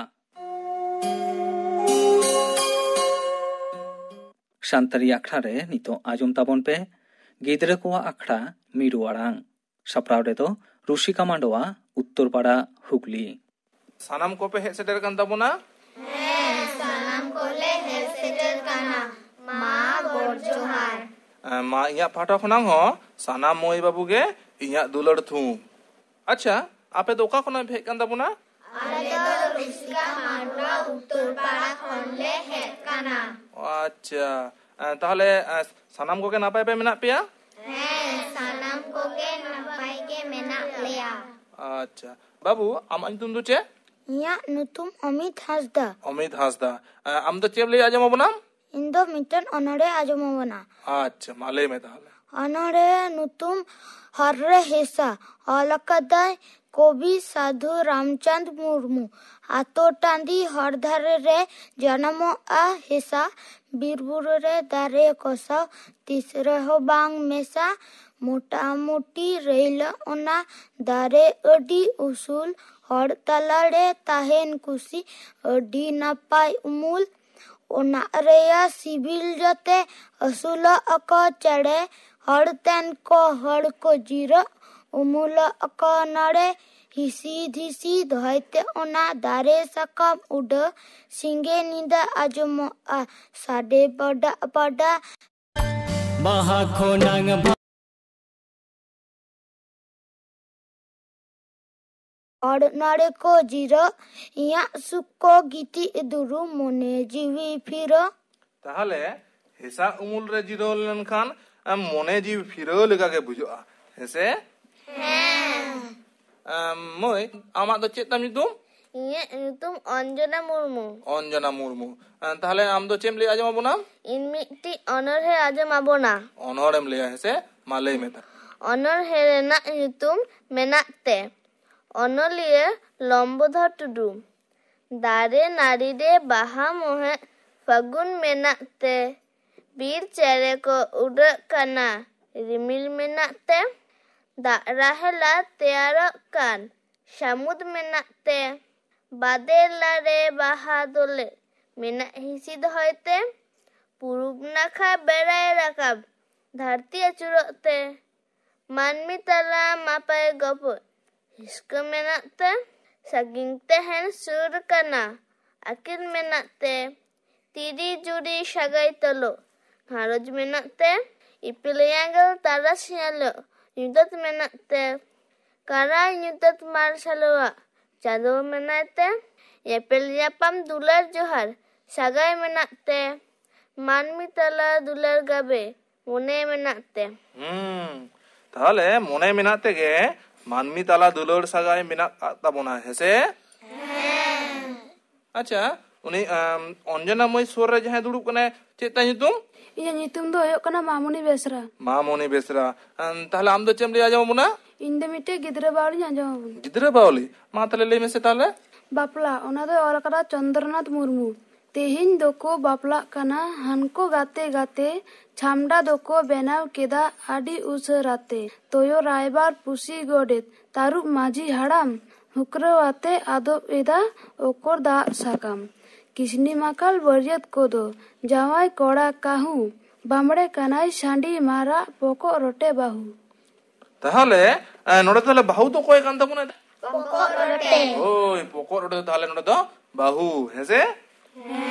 ᱥᱟᱱᱛᱟᱲᱤ ᱟᱠᱷᱲᱟ ᱨᱮ ᱱᱤᱛᱚᱜ ᱟᱸᱡᱚᱢ ᱛᱟᱵᱚᱱ ᱯᱮ ᱜᱤᱫᱽᱨᱟᱹ ᱠᱚᱣᱟᱜ ᱟᱠᱷᱲᱟ ᱢᱤᱨᱩ ᱟᱲᱟᱝ᱾ ᱥᱟᱯᱲᱟᱣ ᱨᱮᱫᱚ ᱨᱩᱥᱤᱠᱟ ᱢᱟᱱᱰᱣᱟ, ᱩᱛᱛᱚᱨ ᱯᱟᱲᱟ, ᱦᱩᱜᱽᱞᱤ᱾ ᱥᱟᱱᱟᱢ ᱠᱚᱯᱮ ᱦᱮᱡ ᱥᱮᱴᱮᱨ ᱠᱟᱱ ᱛᱟᱵᱚᱱᱟ? ᱦᱮᱸ, ᱥᱟᱱᱟᱢ ᱠᱚᱞᱮ ᱦᱮᱡ ᱥᱮᱴᱮᱨ ᱠᱟᱱᱟ᱾ ᱢᱟ ᱜᱚᱰ ᱡᱚᱦᱟᱨ᱾ ᱮᱸ, ᱢᱟ ᱤᱧᱟᱹᱜ ᱯᱟᱦᱴᱟ ᱠᱷᱚᱱᱟᱜ ᱦᱚᱸ ᱥᱟᱱᱟᱢ ᱢᱟᱹᱭ ᱵᱟᱹᱵᱩ ᱜᱮ ᱤᱧᱟᱹᱜ ᱫᱩᱞᱟᱹᱲ ᱛᱷᱩᱢ᱾ ᱟᱪᱪᱷᱟ, ᱟᱯᱮ ᱫᱚ ᱚᱠᱟ ᱠᱷᱚᱱᱟᱜ ᱯᱮ ᱦᱮᱡ ᱠᱟᱱ ᱛᱟᱵᱚᱱᱟ? ᱟᱞᱮ ᱫᱚ ᱨᱩᱥᱤᱠᱟ ᱢᱟᱰᱣᱟ ᱩᱛᱛᱚᱨ ᱯᱟᱲᱟ ᱠᱷᱚᱱ ᱞᱮ ᱦᱮᱡ ᱠᱟᱱᱟ᱾ ᱟᱪᱪᱷᱟ, ᱮᱸ, ᱛᱟᱦᱚᱞᱮ, ᱮᱸ, ᱥᱟᱱᱟᱢ ᱠᱚᱜᱮ ᱱᱟᱯᱟᱭ ᱯᱮ ᱢᱮᱱᱟᱜ ᱯᱮᱭᱟ? ᱦᱮᱸ, ᱥᱟᱱᱟᱢ ᱠᱚᱜᱮ ᱱᱟᱯᱟᱭ ᱜᱮ ᱢᱮᱱᱟᱜ ᱞᱮᱭᱟ᱾ ᱟᱪᱪᱷᱟ, ᱵᱟᱹᱵᱩ, ᱟᱢᱟᱜ ᱧᱩᱛᱩᱢ ᱫᱚ ᱪᱮᱫ? ᱤᱧᱟᱹᱜ ᱧᱩᱛᱩᱢ ᱚᱢᱤᱛ ᱦᱟᱸᱥᱫᱟ᱾ ᱚᱢᱤᱛ ᱦᱟᱸᱥᱫᱟ, ᱮᱸ, ᱟᱢ ᱫᱚ ᱪᱮᱫ ᱮᱢ ᱞᱟᱹᱭ ᱟᱸᱡᱚᱢ ᱟᱵᱚᱱᱟᱢ? ᱤᱧ ᱫᱚ ᱢᱤᱫᱴᱮᱱ ᱚᱱᱚᱬᱦᱮ ᱟᱸᱡᱚᱢ ᱟᱵᱚᱱᱟ᱾ ᱟᱪᱪᱷᱟ, ᱢᱟ ᱞᱟᱹᱭ ᱢᱮ ᱛᱟᱦᱚᱞᱮ᱾ ᱚᱱᱚᱬᱦᱮ ᱧᱩᱛᱩᱢ ᱦᱚᱨ ᱨᱮ ᱦᱮᱸᱥᱟ, ᱚᱞ ᱟᱠᱟᱫᱟᱭ ᱠᱚᱵᱤ ᱥᱟᱫᱷᱩ ᱨᱟᱢᱪᱟᱸᱫᱽ ᱢᱩᱨᱢᱩ᱾ ᱟᱛᱳ ᱴᱟᱺᱰᱤ ᱦᱚᱨ ᱫᱷᱟᱨᱮ ᱨᱮ ᱡᱟᱱᱟᱢᱚᱜᱼᱟ ᱦᱮᱸᱥᱟ, ᱵᱤᱨ ᱵᱩᱨᱩ ᱨᱮ ᱫᱟᱨᱮ ᱠᱚ ᱥᱟᱶ ᱛᱤᱥ ᱨᱮᱦᱚᱸ ᱵᱟᱝ ᱢᱮᱥᱟ᱾ ᱢᱚᱴᱟᱢᱩᱴᱤ ᱨᱟᱹᱭᱞᱟᱹ ᱚᱱᱟ ᱫᱟᱨᱮ ᱟᱹᱰᱤ ᱩᱥᱩᱞ, ᱦᱚᱲ ᱛᱟᱞᱟᱨᱮ ᱛᱟᱦᱮᱱ ᱠᱩᱥᱤ, ᱟᱹᱰᱤ ᱱᱟᱯᱟᱭ ᱩᱢᱩᱞ᱾ ᱚᱱᱟ ᱨᱮᱭᱟᱜ ᱥᱤᱵᱤᱞ ᱡᱚᱛᱮ ᱟᱹᱥᱩᱞᱚᱜ ᱟᱠᱚ ᱪᱮᱬᱮ, ᱦᱚᱲ ᱛᱮᱱ ᱠᱚ ᱦᱚᱲ ᱠᱚ ᱡᱤᱨᱟᱹᱜ, ᱩᱢᱩᱞᱚᱜ ᱟᱠᱚ ᱱᱚᱰᱮ᱾ ᱦᱤᱥᱤ ᱫᱷᱤᱥᱤ ᱫᱚᱦᱚᱭ ᱛᱮ ᱚᱱᱟ ᱫᱟᱨᱮ ᱥᱟᱠᱟᱢ ᱩᱰᱟᱹ, ᱥᱤᱸᱜᱮ ᱧᱤᱫᱟᱹ ᱟᱸᱡᱚᱢᱚᱜᱼᱟ ᱥᱟᱰᱮ ᱵᱟᱰᱟ ᱵᱟᱰᱟ᱾ ᱵᱟᱦᱟ ᱠᱷᱚᱱᱟᱝ ᱵᱟ- ᱦᱚᱲ ᱱᱚᱰᱮ ᱠᱚ ᱡᱤᱨᱟᱹᱜ, ᱤᱧᱟᱹᱜ ᱥᱩᱠ ᱠᱚ ᱜᱤᱛᱤᱡ ᱫᱩᱲᱩᱵ, ᱢᱚᱱᱮ ᱡᱤᱣᱤ ᱯᱷᱤᱨᱟᱹ᱾ ᱛᱟᱦᱚᱞᱮ ᱦᱮᱸᱥᱟᱜ ᱩᱢᱩᱞ ᱨᱮ ᱡᱤᱨᱟᱹᱣ ᱞᱮᱱᱠᱷᱟᱱ ᱟᱢ ᱢᱚᱱᱮ ᱡᱤᱣᱤ ᱯᱷᱤᱨᱟᱹᱣ ᱞᱮᱠᱟ ᱜᱮ ᱵᱩᱡᱷᱟᱹᱜᱼᱟ, ᱦᱮᱸᱥᱮ? ᱦᱮᱸ᱾ ᱟᱢ, ᱢᱟᱹᱭ, ᱟᱢᱟᱜ ᱫᱚ ᱪᱮᱫ ᱛᱟᱢ ᱧᱩᱛᱩᱢ? ᱤᱧᱟᱹᱜ ᱧᱩᱛᱩᱢ ᱚᱧᱡᱚᱱᱟ ᱢᱩᱨᱢᱩ᱾ ᱚᱧᱡᱚᱱᱟ ᱢᱩᱨᱢᱩ᱾ ᱟᱢ, ᱛᱟᱦᱚᱞᱮ ᱟᱢ ᱫᱚ ᱪᱮᱫ ᱮᱢ ᱞᱟᱹᱭ ᱟᱸᱡᱚᱢ ᱟᱵᱚᱱᱟ? ᱤᱧ ᱢᱤᱫᱴᱤᱡ ᱚᱱᱚᱬᱦᱮ ᱟᱸᱡᱚᱢ ᱟᱵᱚᱱᱟ᱾ ᱚᱱᱚᱬᱦᱮᱢ ᱞᱟᱹᱭᱟ, ᱦᱮᱸᱥᱮ? ᱢᱟ ᱞᱟᱹᱭ ᱢᱮ ᱛᱟᱦᱚᱞᱮ᱾ ᱚᱱᱚᱬᱦᱮ ᱨᱮᱱᱟᱜ ᱧᱩᱛᱩᱢ ᱢᱮᱱᱟᱜ ᱛᱮ᱾ ᱚᱱᱚᱞᱤᱭᱟᱹ ᱞᱚᱢᱵᱚᱫᱷᱚᱨ ᱴᱩᱰᱩ᱾ ᱫᱟᱨᱮ ᱱᱟᱹᱲᱤ ᱨᱮ ᱵᱟᱦᱟ ᱢᱚᱦᱮᱫ ᱯᱷᱟᱹᱜᱩᱱ ᱢᱮᱱᱟᱜ ᱛᱮ, ᱵᱤᱨ ᱪᱮᱬᱮ ᱠᱚ ᱩᱰᱟᱹᱜ ᱠᱟᱱᱟ ᱨᱤᱢᱤᱞ ᱢᱮᱱᱟᱜ ᱛᱮ, ᱫᱟᱜ ᱨᱟᱦᱮᱞᱟ ᱛᱮᱭᱟᱨᱚᱜ ᱠᱟᱱ ᱥᱟᱹᱢᱩᱫ ᱢᱮᱱᱟᱜ ᱛᱮ, ᱵᱟᱫᱮᱞᱟ ᱨᱮ ᱵᱟᱦᱟ ᱫᱚᱞᱮ ᱢᱮᱱᱟᱜ ᱦᱤᱸᱥᱤᱫ ᱦᱚᱭ ᱛᱮ, ᱯᱩᱨᱩᱵ ᱱᱟᱠᱷᱟ ᱵᱮᱲᱟᱭ ᱨᱟᱠᱟᱵ ᱫᱷᱟᱹᱨᱛᱤ ᱟᱹᱪᱩᱨᱚᱜ ᱛᱮ, ᱢᱟᱹᱱᱢᱤ ᱛᱟᱞᱟ ᱢᱟᱯᱟᱭ ᱜᱚᱯᱚᱡ ᱦᱤᱥᱠᱟᱹ ᱢᱮᱱᱟᱜ ᱛᱮ, ᱥᱟᱺᱜᱤᱧ ᱛᱟᱦᱮᱱ ᱥᱩᱨ ᱠᱟᱱᱟ ᱟᱹᱠᱤᱞ ᱢᱮᱱᱟᱜ ᱛᱮ, ᱛᱤᱨᱤ ᱡᱩᱨᱤ ᱥᱟᱹᱜᱟᱹᱭ ᱛᱚᱞᱚᱜ ᱜᱷᱟᱨᱚᱸᱡᱽ ᱢᱮᱱᱟᱜ ᱛᱮ, ᱤᱯᱤᱞ ᱮᱸᱜᱮᱞ ᱛᱟᱨᱟᱥ ᱧᱮᱞᱚᱜ ᱧᱩᱛᱟᱹᱛ ᱢᱮᱱᱟᱜ ᱛᱮ, ᱠᱟᱨᱟᱭ ᱧᱩᱛᱟᱹᱛ ᱢᱟᱨᱥᱟᱞᱚᱜ ᱪᱟᱸᱫᱚ ᱢᱮᱱᱟᱭ ᱛᱮ, ᱧᱮᱯᱮᱞ ᱧᱟᱯᱟᱢ ᱫᱩᱞᱟᱹᱲ ᱡᱚᱦᱟᱨ ᱥᱟᱹᱜᱟᱹᱭ ᱢᱮᱱᱟᱜ ᱛᱮ, ᱢᱟᱹᱱᱢᱤ ᱛᱟᱞᱟ ᱫᱩᱞᱟᱹᱲ ᱜᱟᱵᱮ ᱢᱚᱱᱮ ᱢᱮᱱᱟᱜ ᱛᱮ᱾ ᱦᱩᱸ, ᱛᱟᱦᱚᱞᱮ ᱢᱚᱱᱮ ᱢᱮᱱᱟᱜ ᱛᱮᱜᱮ ᱢᱟᱹᱱᱢᱤ ᱛᱟᱞᱟ ᱫᱩᱞᱟᱹᱲ ᱥᱟᱹᱜᱟᱹᱭ ᱢᱮᱱᱟᱜ ᱟᱠᱟᱫ ᱛᱟᱵᱚᱱᱟ, ᱦᱮᱸᱥᱮ? ᱦᱮᱸ᱾ ᱟᱪᱪᱷᱟ, ᱩᱱᱤ, ᱟᱢ, ᱚᱧᱡᱚᱱᱟ ᱢᱟᱹᱭ ᱥᱩᱨ ᱨᱮ ᱡᱟᱦᱟᱸᱭ ᱫᱩᱲᱩᱵ ᱠᱟᱱᱟᱭ, ᱪᱮᱫ ᱛᱟᱭ ᱧᱩᱛᱩᱢ? ᱤᱧᱟᱹᱜ ᱧᱩᱛᱩᱢ ᱫᱚ ᱦᱩᱭᱩᱜ ᱠᱟᱱᱟ ᱢᱟᱢᱚᱱᱤ ᱵᱮᱥᱨᱟ᱾ ᱢᱟᱢᱚᱱᱤ ᱵᱮᱥᱨᱟ᱾ ᱟᱢ, ᱛᱟᱦᱚᱞᱮ ᱟᱢ ᱫᱚ ᱪᱮᱫ ᱮᱢ ᱞᱟᱹᱭ ᱟᱸᱡᱚᱢ ᱟᱵᱚᱱᱟ? ᱤᱧ ᱫᱚ ᱢᱤᱫᱴᱮᱡ ᱜᱤᱫᱽᱨᱟᱹ ᱵᱟᱣᱞᱤᱧ ᱟᱸᱡᱚᱢ ᱟᱵᱚᱱᱟ᱾ ᱜᱤᱫᱽᱨᱟᱹ ᱵᱟᱣᱞᱤ? ᱢᱟ ᱛᱟᱦᱚᱞᱮ ᱞᱟᱹᱭ ᱢᱮᱥᱮ ᱛᱟᱦᱚᱞᱮ᱾ ᱵᱟᱯᱞᱟ, ᱚᱱᱟ ᱫᱚᱭ ᱚᱞ ᱟᱠᱟᱫᱟ ᱪᱚᱱᱫᱨᱚᱱᱟᱛᱷ ᱢᱩᱨᱢᱩ᱾ ᱛᱮᱦᱮᱧ ᱫᱚᱠᱚ ᱵᱟᱯᱞᱟᱜ ᱠᱟᱱᱟ ᱦᱟᱱᱠᱚ ᱜᱟᱛᱮ ᱜᱟᱛᱮ᱾ ᱪᱷᱟᱢᱰᱟ ᱫᱚᱠᱚ ᱵᱮᱱᱟᱣ ᱠᱮᱫᱟ ᱟᱹᱰᱤ ᱩᱥᱟᱹᱨᱟᱛᱮ᱾ ᱛᱚᱭᱚ ᱨᱟᱭᱵᱟᱨ, ᱯᱩᱥᱤ ᱜᱚᱰᱮᱛ, ᱛᱟᱹᱨᱩᱵ ᱢᱟᱹᱡᱷᱤ ᱦᱟᱲᱟᱢ, ᱦᱩᱠᱨᱟᱹᱣ ᱟᱛᱮ ᱟᱫᱚᱵ ᱮᱫᱟ ᱚᱠᱚᱨ ᱫᱟᱜ ᱥᱟᱠᱟᱢ᱾ ᱠᱤᱥᱱᱤ ᱢᱟᱠᱟᱞ ᱵᱟᱹᱨᱭᱟᱹᱛ ᱠᱚᱫᱚ ᱡᱟᱶᱟᱭ ᱠᱚᱲᱟ ᱠᱟᱹᱦᱩ, ᱵᱟᱢᱲᱮ ᱠᱟᱱᱟᱭ ᱥᱟᱺᱰᱤ ᱢᱟᱨᱟᱜ ᱯᱚᱠᱚᱜ ᱨᱚᱴᱮ ᱵᱟᱹᱦᱩ᱾ ᱛᱟᱦᱚᱞᱮ ᱮ, ᱱᱚᱰᱮ ᱛᱟᱦᱚᱞᱮ ᱵᱟᱹᱦᱩ ᱫᱚ ᱚᱠᱚᱭ ᱠᱟᱱ ᱛᱟᱵᱚᱱᱟ? ᱯᱚᱠᱚᱜ ᱨᱚᱴᱮ᱾ ᱦᱳᱭ, ᱯᱚᱠᱚᱜ ᱨᱚᱴᱮ ᱫᱚ ᱛᱟᱦᱚᱞᱮ ᱱᱚᱰᱮ ᱫᱚ ᱵᱟᱹᱦᱩ, ᱦᱮᱸᱥᱮ?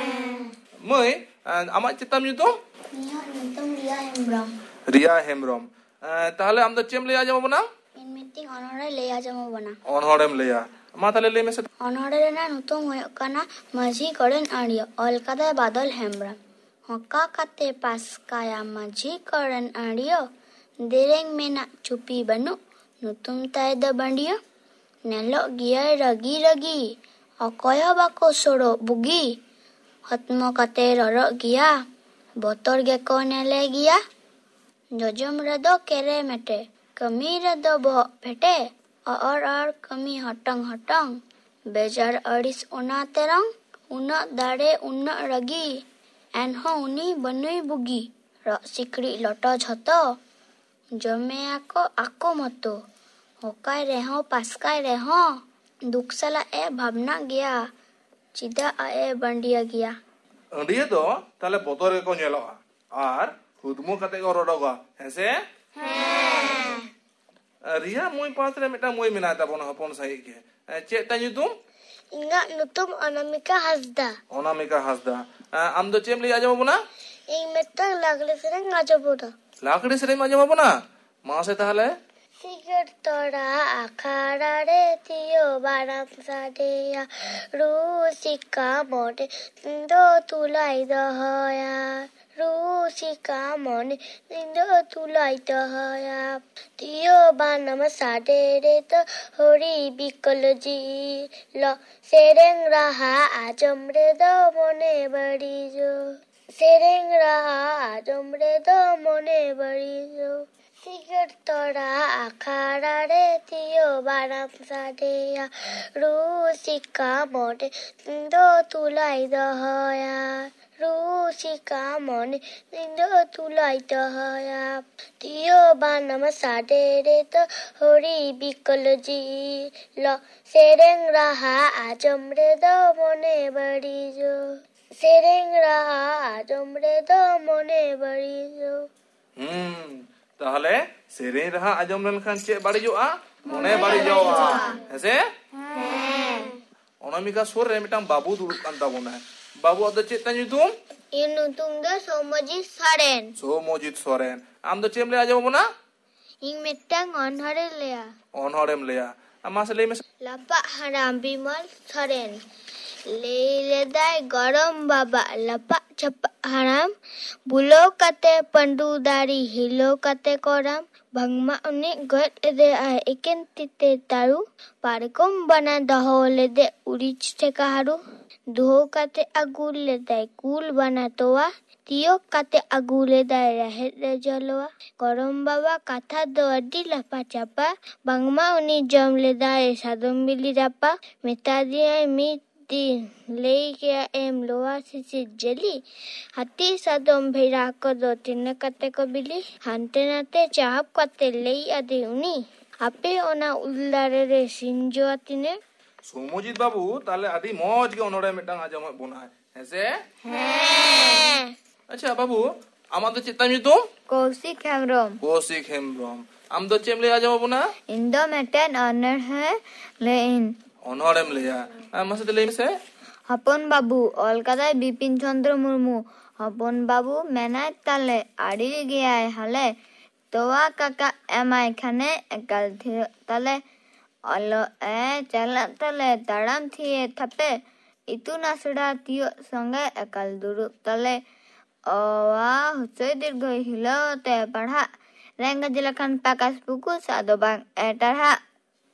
ᱢᱟᱹᱭ, ᱮ, ᱟᱢᱟᱜ ᱪᱮᱫ ᱛᱟᱢ ᱧᱩᱛᱩᱢ? ᱤᱧᱟᱹᱜ ᱧᱩᱛᱩᱢ ᱨᱤᱭᱟ ᱦᱮᱢᱵᱨᱚᱢ᱾ ᱨᱤᱭᱟ ᱦᱮᱢᱵᱨᱚᱢ᱾ ᱮ, ᱛᱟᱦᱚᱞᱮ ᱟᱢ ᱫᱚ ᱪᱮᱫ ᱮᱢ ᱞᱟᱹᱭ ᱟᱸᱡᱚᱢ ᱟᱵᱚᱱᱟ? ᱤᱧ ᱢᱤᱫᱴᱤᱡ ᱚᱱᱚᱬᱦᱮ ᱞᱟᱹᱭ ᱟᱸᱡᱚᱢ ᱟᱵᱚᱱᱟ᱾ ᱚᱱᱚᱬᱦᱮᱢ ᱞᱟᱹᱭᱟ? ᱢᱟ ᱛᱟᱦᱚᱞᱮ ᱞᱟᱹᱭ ᱢᱮᱥᱮ᱾ ᱚᱱᱚᱬᱦᱮ ᱨᱮᱱᱟᱜ ᱧᱩᱛᱩᱢ ᱦᱩᱭᱩᱜ ᱠᱟᱱᱟ ᱢᱟᱹᱡᱷᱤ ᱠᱚᱲᱮᱱ ᱟᱹᱲᱤᱭᱟᱹ, ᱚᱞ ᱠᱟᱫᱟᱭ ᱵᱟᱫᱚᱞ ᱦᱮᱢᱵᱨᱚᱢ᱾ ᱦᱚᱸᱠᱟ ᱠᱟᱛᱮ ᱯᱟᱥᱠᱟᱭᱟ ᱢᱟᱹᱡᱷᱤ ᱠᱚᱲᱮᱱ ᱟᱹᱲᱤᱭᱟᱹ, ᱫᱮᱨᱮᱧ ᱢᱮᱱᱟᱜ ᱪᱩᱯᱤ ᱵᱟᱹᱱᱩᱜ, ᱧᱩᱛᱩᱢ ᱛᱟᱭ ᱫᱚ ᱵᱟᱹᱰᱤᱭᱟᱹ᱾ ᱧᱮᱞᱚᱜ ᱜᱮᱭᱟᱭ ᱨᱟᱹᱜᱤ ᱨᱟᱹᱜᱤ, ᱚᱠᱚᱭ ᱦᱚᱸ ᱵᱟᱠᱚ ᱥᱚᱲᱚᱜ ᱵᱩᱜᱤ᱾ ᱦᱚᱛᱢᱚ ᱠᱟᱛᱮ ᱨᱚᱨᱚᱜ ᱜᱮᱭᱟ, ᱵᱚᱛᱚᱨ ᱜᱮᱠᱚ ᱧᱮᱞᱮ ᱜᱮᱭᱟ᱾ ᱡᱚᱡᱚᱢ ᱨᱮᱫᱚ ᱠᱮᱨᱮ ᱢᱮᱴᱮ, ᱠᱟᱹᱢᱤ ᱨᱮᱫᱚ ᱵᱚᱦᱚᱜ ᱯᱷᱮᱴᱮ᱾ ᱚᱨ ᱚᱨ ᱠᱟᱹᱢᱤ ᱦᱚᱴᱚᱝ ᱦᱚᱴᱚᱝ, ᱵᱮᱡᱟᱨ ᱟᱹᱲᱤᱥ ᱚᱱᱟ ᱛᱮᱨᱚᱝ᱾ ᱩᱱᱟᱹᱜ ᱫᱟᱲᱮ ᱩᱱᱟᱹᱜ ᱨᱟᱹᱜᱤ, ᱮᱱᱦᱚᱸ ᱩᱱᱤ ᱵᱟᱹᱱᱩᱭ ᱵᱩᱜᱤ᱾ ᱨᱚᱜ ᱥᱤᱠᱲᱤᱡ ᱞᱚᱴᱚ ᱡᱷᱚᱛᱚ, ᱡᱚᱢᱮᱭᱟᱠᱚ ᱟᱠᱚ ᱢᱚᱛᱚ᱾ ᱦᱚᱠᱟᱭ ᱨᱮᱦᱚᱸ ᱯᱟᱥᱠᱟᱭ ᱨᱮᱦᱚᱸ, ᱫᱩᱠ ᱥᱟᱞᱟᱜ ᱮ ᱵᱷᱟᱵᱽᱱᱟᱜ ᱜᱮᱭᱟ᱾ ᱪᱮᱫᱟᱜ ᱟᱡ ᱮ ᱵᱟᱹᱰᱤᱭᱟᱹ ᱜᱮᱭᱟ? ᱟᱹᱰᱤᱭᱟᱹ ᱫᱚ ᱛᱟᱦᱞᱮ ᱵᱚᱛᱚᱨ ᱜᱮᱠᱚ ᱧᱮᱞᱚᱜᱼᱟ ᱟᱨ ᱦᱩᱫᱢᱩ ᱠᱟᱛᱮ ᱠᱚ ᱨᱚᱰᱚᱜᱟ, ᱦᱮᱸᱥᱮ? ᱨᱤᱭᱟ ᱢᱟᱹᱭ ᱯᱟᱥ ᱨᱮ ᱢᱤᱫᱴᱟᱝ ᱢᱟᱹᱭ ᱢᱮᱱᱟᱭ ᱛᱟᱵᱚᱱᱟ ᱦᱚᱯᱚᱱ ᱥᱟᱺᱦᱤᱡ ᱜᱮ᱾ ᱮ, ᱪᱮᱫ ᱛᱟᱭ ᱧᱩᱛᱩᱢ? ᱤᱧᱟᱹᱜ ᱧᱩᱛᱩᱢ ᱚᱱᱟᱢᱤᱠᱟ ᱦᱟᱸᱥᱫᱟ᱾ ᱚᱱᱟᱢᱤᱠᱟ ᱦᱟᱸᱥᱫᱟ᱾ ᱮ, ᱟᱢ ᱫᱚ ᱪᱮᱫ ᱮᱢ ᱞᱟᱹᱭ ᱟᱸᱡᱚᱢ ᱟᱵᱚᱱᱟ? ᱤᱧ ᱢᱤᱫᱴᱟᱝ ᱞᱟᱜᱽᱲᱮ ᱥᱮᱨᱮᱧ ᱟᱸᱡᱚᱢ ᱟᱵᱚᱱᱟ᱾ ᱞᱟᱜᱽᱲᱮ ᱥᱮᱨᱮᱧ ᱟᱸᱡᱚᱢ ᱟᱵᱚᱱᱟ? ᱢᱟᱥᱮ ᱛᱟᱦᱞᱮ᱾ ᱥᱤᱸᱜᱟᱹᱲ ᱛᱚᱨᱟ ᱟᱠᱷᱲᱟ ᱨᱮ ᱛᱤᱭᱳ ᱵᱟᱱᱟᱢ ᱥᱟᱰᱮᱭᱟ, ᱨᱩᱥᱤᱠᱟ ᱢᱚᱱᱮ ᱤᱧ ᱫᱚ ᱛᱩᱞᱟᱹᱭ ᱫᱚᱦᱚᱭᱟ᱾ ᱨᱩᱥᱤᱠᱟ ᱢᱚᱱᱮ ᱤᱧ ᱫᱚ ᱛᱩᱞᱟᱹᱭ ᱫᱚᱦᱚᱭᱟ᱾ ᱛᱤᱭᱳ ᱵᱟᱱᱟᱢ ᱥᱟᱰᱮ ᱨᱮᱫᱚ ᱦᱚᱲᱤ ᱵᱤᱠᱚᱞ ᱡᱤᱞᱚ᱾ ᱥᱮᱨᱮᱧ ᱨᱟᱦᱟ ᱟᱸᱡᱚᱢ ᱨᱮᱫᱚ ᱢᱚᱱᱮ ᱵᱟᱹᱲᱤᱡᱚᱜ᱾ ᱥᱮᱨᱮᱧ ᱨᱟᱦᱟ ᱟᱸᱡᱚᱢ ᱨᱮᱫᱚ ᱢᱚᱱᱮ ᱵᱟᱹᱲᱤᱡᱚᱜ᱾ ᱥᱤᱸᱜᱟᱹᱲ ᱛᱚᱨᱟ ᱟᱠᱷᱲᱟ ᱨᱮ ᱛᱤᱭᱳ ᱵᱟᱱᱟᱢ ᱥᱟᱰᱮᱭᱟ, ᱨᱩᱥᱤᱠᱟ ᱢᱚᱱᱮ ᱤᱧ ᱫᱚ ᱛᱩᱞᱟᱹᱭ ᱫᱚᱦᱚᱭᱟ᱾ ᱨᱩᱥᱤᱠᱟ ᱢᱚᱱᱮ ᱤᱧ ᱫᱚ ᱛᱩᱞᱟᱹᱭ ᱫᱚᱦᱚᱭᱟ᱾ ᱛᱤᱭᱳ ᱵᱟᱱᱟᱢ ᱥᱟᱰᱮ ᱨᱮᱫᱚ ᱦᱚᱲᱤ ᱵᱤᱠᱚᱞ ᱡᱤᱞᱚ, ᱥᱮᱨᱮᱧ ᱨᱟᱦᱟ ᱟᱸᱡᱚᱢ ᱨᱮᱫᱚ ᱢᱚᱱᱮ ᱵᱟᱹᱲᱤᱡᱚ᱾ ᱥᱮᱨᱮᱧ ᱨᱟᱦᱟ ᱟᱸᱡᱚᱢ ᱨᱮᱫᱚ ᱢᱚᱱᱮ ᱵᱟᱹᱲᱤᱡᱚ᱾ ᱦᱩᱸ, ᱛᱟᱦᱞᱮ ᱥᱮᱨᱮᱧ ᱨᱟᱦᱟ ᱟᱸᱡᱚᱢ ᱞᱮᱱᱠᱷᱟᱱ ᱪᱮᱫ ᱵᱟᱹᱲᱤᱡᱚᱜᱼᱟ? ᱢᱚᱱᱮ ᱵᱟᱹᱲᱤᱡᱚᱜᱼᱟ᱾ ᱦᱮᱸᱥᱮ? ᱦᱮᱸ᱾ ᱚᱱᱟᱢᱤᱠᱟ ᱥᱩᱨ ᱨᱮ ᱢᱤᱫᱴᱟᱝ ᱵᱟᱹᱵᱩ ᱫᱩᱲᱩᱵ ᱠᱟᱱ ᱛᱟᱵᱚᱱᱟᱭ᱾ ᱵᱟᱹᱵᱩᱣᱟᱜ ᱫᱚ ᱪᱮᱫ ᱛᱟᱭ ᱧᱩᱛᱩᱢ? ᱤᱧ ᱧᱩᱛᱩᱢ ᱫᱚ ᱥᱳᱢᱚᱡᱤᱛ ᱥᱚᱨᱮᱱ᱾ ᱥᱳᱢᱚᱡᱤᱛ ᱥᱚᱨᱮᱱ᱾ ᱟᱢ ᱫᱚ ᱪᱮᱫ ᱮᱢ ᱞᱟᱹᱭ ᱟᱸᱡᱚᱢ ᱟᱵᱚᱱᱟ? ᱤᱧ ᱢᱤᱫᱴᱟᱝ ᱚᱱᱚᱬᱦᱮ ᱞᱟᱹᱭᱟ᱾ ᱚᱱᱚᱬᱦᱮᱢ ᱞᱟᱹᱭᱟ? ᱟᱨ ᱢᱟᱥᱮ ᱞᱟᱹᱭ ᱢᱮᱥᱮ᱾ ᱞᱟᱯᱟᱜ ᱦᱟᱲᱟᱢ ᱵᱤᱢᱚᱞ ᱥᱚᱨᱮᱱ᱾ ᱞᱟᱹᱭ ᱞᱮᱫᱟᱭ ᱜᱚᱲᱚᱢ ᱵᱟᱵᱟ ᱞᱟᱯᱟᱜ ᱪᱟᱯᱟᱜ ᱦᱟᱲᱟᱢ, ᱵᱩᱞᱟᱹᱣ ᱠᱟᱛᱮ ᱯᱟᱹᱰᱩ ᱫᱟᱨᱮ ᱦᱤᱞᱟᱹᱣ ᱠᱟᱛᱮ ᱠᱚᱨᱟᱢ, ᱵᱟᱝᱢᱟ ᱩᱱᱤ ᱜᱚᱡ ᱞᱮᱫᱮᱭᱟᱭ ᱮᱠᱮᱱ ᱛᱤ ᱛᱮ ᱛᱟᱹᱨᱩ, ᱯᱟᱨᱠᱚᱢ ᱵᱟᱱᱟ ᱫᱚᱦᱚ ᱞᱮᱫᱮ ᱩᱨᱤᱡ ᱴᱷᱮᱠᱟ ᱦᱟᱹᱨᱩ, ᱫᱚᱦᱚ ᱠᱟᱛᱮ ᱟᱹᱜᱩ ᱞᱮᱫᱟᱭ ᱠᱩᱞ ᱵᱟᱱᱟ ᱛᱚᱣᱟ, ᱛᱤᱭᱳᱜ ᱠᱟᱛᱮ ᱟᱹᱜᱩ ᱞᱮᱫᱟᱭ ᱨᱮᱦᱮᱫ ᱨᱮ ᱡᱚᱞᱣᱟ᱾ ᱜᱚᱲᱚᱢ ᱵᱟᱵᱟ ᱠᱟᱛᱷᱟ ᱫᱚ ᱟᱹᱰᱤ ᱞᱟᱯᱷᱟ ᱪᱟᱯᱟ, ᱵᱟᱝᱢᱟ ᱩᱱᱤ ᱡᱚᱢ ᱞᱮᱫᱟᱭ ᱥᱟᱫᱚᱢ ᱵᱤᱞᱤ ᱨᱟᱯᱟ᱾ ᱢᱮᱛᱟ ᱫᱮᱭᱟᱭ ᱢᱤᱫ ᱫᱤᱱ, ᱞᱟᱹᱭ ᱠᱮᱜᱼᱟ ᱮᱢ ᱞᱚᱣᱟ ᱥᱤᱥᱤᱨ ᱡᱟᱹᱞᱤ, ᱦᱟᱹᱛᱤ ᱥᱟᱫᱚᱢ ᱵᱷᱮᱲᱟ ᱠᱚᱫᱚ ᱛᱤᱱᱟᱹᱜ ᱠᱟᱛᱮ ᱠᱚ ᱵᱤᱞᱤ? ᱦᱟᱱᱛᱮ ᱱᱟᱛᱮ ᱪᱟᱦᱟᱯ ᱠᱟᱛᱮ ᱞᱟᱹᱭ ᱟᱫᱮ ᱩᱱᱤ, ᱟᱯᱮ ᱚᱱᱟ ᱩᱞ ᱫᱟᱨᱮ ᱨᱮ ᱥᱤᱧ ᱡᱚ ᱛᱤᱱᱟᱹᱜ? ᱥᱳᱢᱚᱡᱤᱛ ᱵᱟᱹᱵᱩ, ᱛᱟᱦᱞᱮ ᱟᱹᱰᱤ ᱢᱚᱡᱽ ᱜᱮ ᱚᱱᱚᱬᱦᱮ ᱢᱤᱫᱴᱟᱝ ᱟᱸᱡᱚᱢᱟᱫ ᱵᱚᱱᱟᱭ, ᱦᱮᱸᱥᱮ? ᱦᱮᱸ᱾ ᱟᱪᱪᱷᱟ ᱵᱟᱹᱵᱩ, ᱟᱢᱟᱜ ᱫᱚ ᱪᱮᱫ ᱛᱟᱢ ᱧᱩᱛᱩᱢ? ᱠᱳᱣᱥᱤᱠ ᱦᱮᱢᱵᱨᱚᱢ᱾ ᱠᱳᱣᱥᱤᱠ ᱦᱮᱢᱵᱨᱚᱢ᱾ ᱟᱢ ᱫᱚ ᱪᱮᱫ ᱮᱢ ᱞᱟᱹᱭ ᱟᱸᱡᱚᱢ ᱟᱵᱚᱱᱟ? ᱤᱧ ᱫᱚ ᱢᱤᱫᱴᱮᱱ ᱚᱱᱚᱬᱦᱮ ᱞᱟᱹᱭ ᱤᱧ᱾ ᱚᱱᱚᱬᱦᱮᱢ ᱞᱟᱹᱭᱟ? ᱟᱨ ᱢᱟᱥᱮ ᱞᱟᱹᱭ ᱢᱮᱥᱮ᱾ ᱦᱚᱯᱚᱱ ᱵᱟᱹᱵᱩ, ᱚᱞ ᱠᱟᱫᱟᱭ ᱵᱤᱯᱤᱱ ᱪᱚᱱᱫᱨᱚ ᱢᱩᱨᱢᱩ᱾ ᱦᱚᱯᱚᱱ ᱵᱟᱹᱵᱩ ᱢᱮᱱᱟᱭ ᱛᱟᱞᱮ, ᱟᱲᱮ ᱜᱮᱭᱟᱭ ᱦᱟᱞᱮ, ᱛᱚᱣᱟ ᱠᱟᱠᱟ ᱮᱢᱟᱭ ᱠᱷᱟᱱᱮ ᱮᱠᱟᱞ ᱛᱷᱤᱨᱚᱜ ᱛᱟᱞᱮ᱾ ᱚᱞᱚᱜ ᱮ ᱪᱟᱞᱟᱜ ᱛᱟᱞᱮ ᱛᱟᱲᱟᱢ ᱛᱷᱤᱭᱮ ᱛᱷᱟᱯᱮ, ᱤᱛᱩᱱ ᱟᱥᱲᱟ ᱛᱤᱭᱳᱜ ᱥᱚᱸᱜᱮ ᱮᱠᱟᱞ ᱫᱩᱲᱩᱵ ᱛᱟᱞᱮ᱾ ᱚᱣᱟ ᱦᱚᱥᱚᱭ ᱫᱤᱨᱜᱷᱚᱭ ᱦᱤᱞᱟᱹᱣ ᱛᱮ ᱯᱟᱲᱦᱟᱜ, ᱨᱮᱸᱜᱮᱡ ᱞᱮᱠᱷᱟᱱ ᱯᱟᱠᱟᱥ ᱯᱩᱠᱩᱥ ᱟᱫᱚ ᱵᱟᱝ ᱮ ᱴᱟᱨᱦᱟᱜ᱾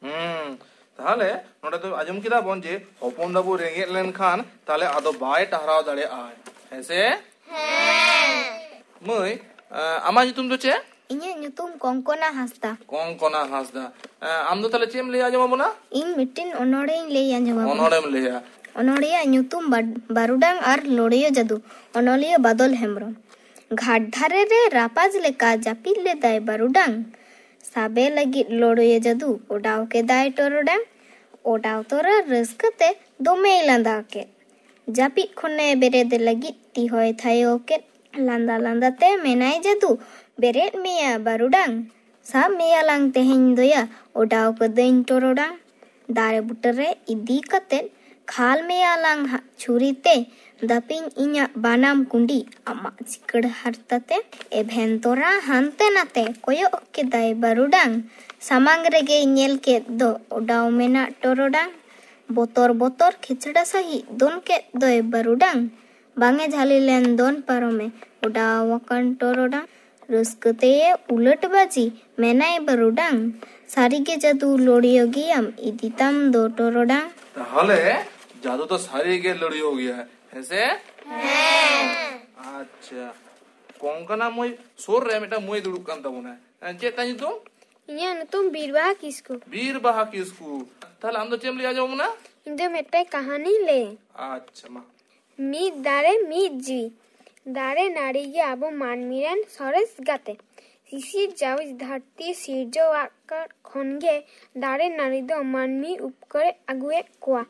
ᱦᱩᱸ, ᱛᱟᱦᱞᱮ ᱱᱚᱰᱮ ᱫᱚ ᱟᱸᱡᱚᱢ ᱠᱮᱫᱟ ᱵᱚᱱ ᱡᱮ ᱦᱚᱯᱚᱱ ᱵᱟᱹᱵᱩ ᱨᱮᱸᱜᱮᱡ ᱞᱮᱱᱠᱷᱟᱱ ᱛᱟᱦᱞᱮ ᱟᱫᱚ ᱵᱟᱭ ᱴᱟᱨᱦᱟᱣ ᱫᱟᱲᱮᱭᱟᱜᱼᱟ, ᱦᱮᱸᱥᱮ? ᱦᱮᱸ᱾ ᱢᱟᱹᱭ, ᱟᱸ, ᱟᱢᱟᱜ ᱧᱩᱛᱩᱢ ᱫᱚ ᱪᱮᱫ? ᱤᱧᱟᱹᱜ ᱧᱩᱛᱩᱢ ᱠᱚᱝᱠᱚᱱᱟ ᱦᱟᱸᱥᱫᱟ᱾ ᱠᱚᱝᱠᱚᱱᱟ ᱦᱟᱸᱥᱫᱟ᱾ ᱮᱸ, ᱟᱢ ᱫᱚ ᱛᱟᱦᱞᱮ ᱪᱮᱫ ᱮᱢ ᱞᱟᱹᱭ ᱟᱸᱡᱚᱢ ᱟᱵᱚᱱᱟ? ᱤᱧ ᱢᱤᱫᱴᱮᱱ ᱚᱱᱚᱬᱦᱮᱧ ᱞᱟᱹᱭ ᱟᱸᱡᱚᱢ ᱟᱵᱚᱱᱟ᱾ ᱚᱱᱚᱬᱦᱮᱢ ᱞᱟᱹᱭᱟ? ᱚᱱᱚᱬᱦᱮᱭᱟᱜ ᱧᱩᱛᱩᱢ ᱵᱟ-, ᱵᱟᱹᱨᱩᱰᱟᱝ ᱟᱨ ᱞᱳᱲᱳᱭᱚ ᱡᱟᱹᱫᱩ᱾ ᱚᱱᱚᱞᱤᱭᱟᱹ ᱵᱟᱫᱚᱞ ᱦᱮᱢᱵᱨᱚᱢ᱾ ᱜᱷᱟᱴ ᱫᱷᱟᱨᱮ ᱨᱮ ᱨᱟᱯᱟᱡᱽ ᱞᱮᱠᱟ ᱡᱟᱹᱯᱤᱫ ᱞᱮᱫᱟᱭ ᱵᱟᱹᱨᱩᱰᱟᱝ᱾ ᱥᱟᱵᱮ ᱞᱟᱹᱜᱤᱫ ᱞᱳᱲᱳᱭᱚ ᱡᱟᱹᱫᱩ ᱚᱰᱟᱣ ᱠᱮᱫᱟᱭ ᱴᱚᱨᱚᱰᱟᱝ᱾ ᱚᱰᱟᱣ ᱛᱚᱨᱟ ᱨᱟᱹᱥᱠᱟᱹ ᱛᱮ ᱫᱚᱢᱮᱭ ᱞᱟᱸᱫᱟ ᱠᱮᱫ᱾ ᱡᱟᱹᱯᱤᱫ ᱠᱷᱚᱱᱮ ᱵᱮᱨᱮᱫ ᱞᱟᱹᱜᱤᱫ ᱛᱤ ᱦᱚᱸᱭ ᱛᱷᱟᱭᱚ ᱠᱮᱫ᱾ ᱞᱟᱸᱫᱟ ᱞᱟᱸᱫᱟ ᱛᱮ ᱢᱮᱱᱟᱭ ᱡᱟᱹᱫᱩ, "ᱵᱮᱨᱮᱫ ᱢᱮᱭᱟ ᱵᱟᱹᱨᱩᱰᱟᱝ, ᱥᱟᱵ ᱢᱮᱭᱟ ᱞᱟᱝ ᱛᱮᱦᱮᱧ ᱫᱚᱭᱟ, ᱚᱰᱟᱣ ᱠᱟᱹᱫᱟᱹᱧ ᱴᱚᱨᱚᱰᱟᱝ᱾ ᱫᱟᱨᱮ ᱵᱩᱴᱟᱹ ᱨᱮ ᱤᱫᱤ ᱠᱟᱛᱮᱫ ᱠᱷᱟᱞ ᱢᱮᱭᱟ ᱞᱟᱝ ᱦᱟᱸᱜ ᱪᱷᱩᱨᱤ ᱛᱮ, ᱫᱟᱯᱤᱧ ᱤᱧᱟᱜ ᱵᱟᱱᱟᱢ ᱠᱩᱸᱰᱤ ᱟᱢᱟᱜ ᱪᱤᱠᱟᱹᱲ ᱦᱟᱨᱛᱟ ᱛᱮ᱾" ᱮᱵᱷᱮᱱ ᱛᱚᱨᱟ ᱦᱟᱱᱛᱮ ᱱᱟᱛᱮ ᱠᱚᱭᱚᱜ ᱠᱮᱫᱟᱭ ᱵᱟᱹᱨᱩᱰᱟᱝ᱾ ᱥᱟᱢᱟᱝ ᱨᱮᱜᱮᱭ ᱧᱮᱞ ᱠᱮᱫ ᱫᱚ ᱚᱰᱟᱣ ᱢᱮᱱᱟᱜ ᱴᱚᱨᱚᱰᱟᱝ᱾ ᱵᱚᱛᱚᱨ ᱵᱚᱛᱚᱨ ᱠᱷᱮᱪᱲᱟ ᱥᱟᱹᱦᱤᱡ ᱫᱚᱱ ᱠᱮᱫ ᱫᱚᱭ ᱵᱟᱹᱨᱩᱰᱟᱝ᱾ ᱵᱟᱝ ᱮ ᱡᱷᱟᱹᱞᱤ ᱞᱮᱱ ᱫᱚᱱ ᱯᱟᱨᱚᱢᱮ ᱚᱰᱟᱣ ᱟᱠᱟᱱ ᱴᱚᱨᱚᱰᱟᱝ᱾ ᱨᱟᱹᱥᱠᱟᱹ ᱛᱮᱭᱮ ᱩᱞᱟᱹᱴ ᱵᱟᱹᱡᱤ ᱢᱮᱱᱟᱭ ᱵᱟᱹᱨᱩᱰᱟᱝ᱾ ᱥᱟᱹᱨᱤᱜᱮ ᱡᱟᱹᱫᱩ ᱞᱳᱲᱤᱭᱚ ᱜᱮᱭᱟᱢ ᱤᱫᱤ ᱛᱟᱢ ᱫᱚ ᱴᱚᱨᱚᱰᱟᱝ᱾ ᱛᱟᱦᱚᱞᱮ ᱡᱟᱹᱫᱩ ᱫᱚ ᱥᱟᱹᱨᱤ ᱜᱮ ᱞᱟᱹᱲᱤᱭᱟᱹᱣ ᱜᱮᱭᱟ, ᱦᱮᱸᱥᱮ? ᱦᱮᱸ᱾ ᱟᱪᱪᱷᱟ, ᱠᱚᱝᱠᱟᱱᱟ ᱢᱟᱹᱭ ᱥᱩᱨ ᱨᱮ ᱢᱤᱫᱴᱟᱝ ᱢᱟᱹᱭ ᱫᱩᱲᱩᱵ ᱠᱟᱱ ᱛᱟᱵᱚᱱᱟ᱾ ᱪᱮᱫ ᱛᱟᱭ ᱧᱩᱛᱩᱢ? ᱤᱧᱟᱹᱜ ᱧᱩᱛᱩᱢ ᱵᱤᱨᱵᱟᱦᱟ ᱠᱤᱥᱠᱩ᱾ ᱵᱤᱨᱵᱟᱦᱟ ᱠᱤᱥᱠᱩ᱾ ᱛᱟᱦᱞᱮ ᱟᱢ ᱫᱚ ᱪᱮᱫ ᱮᱢ ᱞᱟᱹᱭ ᱟᱸᱡᱚᱢ ᱵᱚᱱᱟ? ᱤᱧ ᱫᱚ ᱢᱤᱫᱴᱮᱱ ᱠᱟᱹᱦᱱᱤᱧ ᱞᱟᱹᱭᱟ᱾ ᱟᱪᱪᱷᱟ, ᱢᱟ᱾ ᱢᱤᱫ ᱫᱟᱨᱮ ᱢᱤᱫ ᱡᱤᱣᱤ᱾ ᱫᱟᱨᱮ ᱱᱟᱹᱲᱤ ᱜᱮ ᱟᱵᱚ ᱢᱟᱹᱱᱢᱤ ᱨᱮᱱ ᱥᱚᱨᱮᱥ ᱜᱟᱛᱮ᱾ ᱥᱤᱥᱤᱨ ᱡᱟᱹᱣᱤᱡ ᱫᱷᱟᱹᱨᱛᱤ ᱥᱤᱨᱡᱟᱹᱣᱟᱜ ᱠᱷᱚᱱ ᱜᱮ ᱫᱟᱨᱮ ᱱᱟᱹᱲᱤ ᱫᱚ ᱢᱟᱹᱱᱢᱤ ᱩᱯᱠᱟᱹᱨᱮ ᱟᱹᱜᱩᱭᱮᱫ ᱠᱚᱣᱟ᱾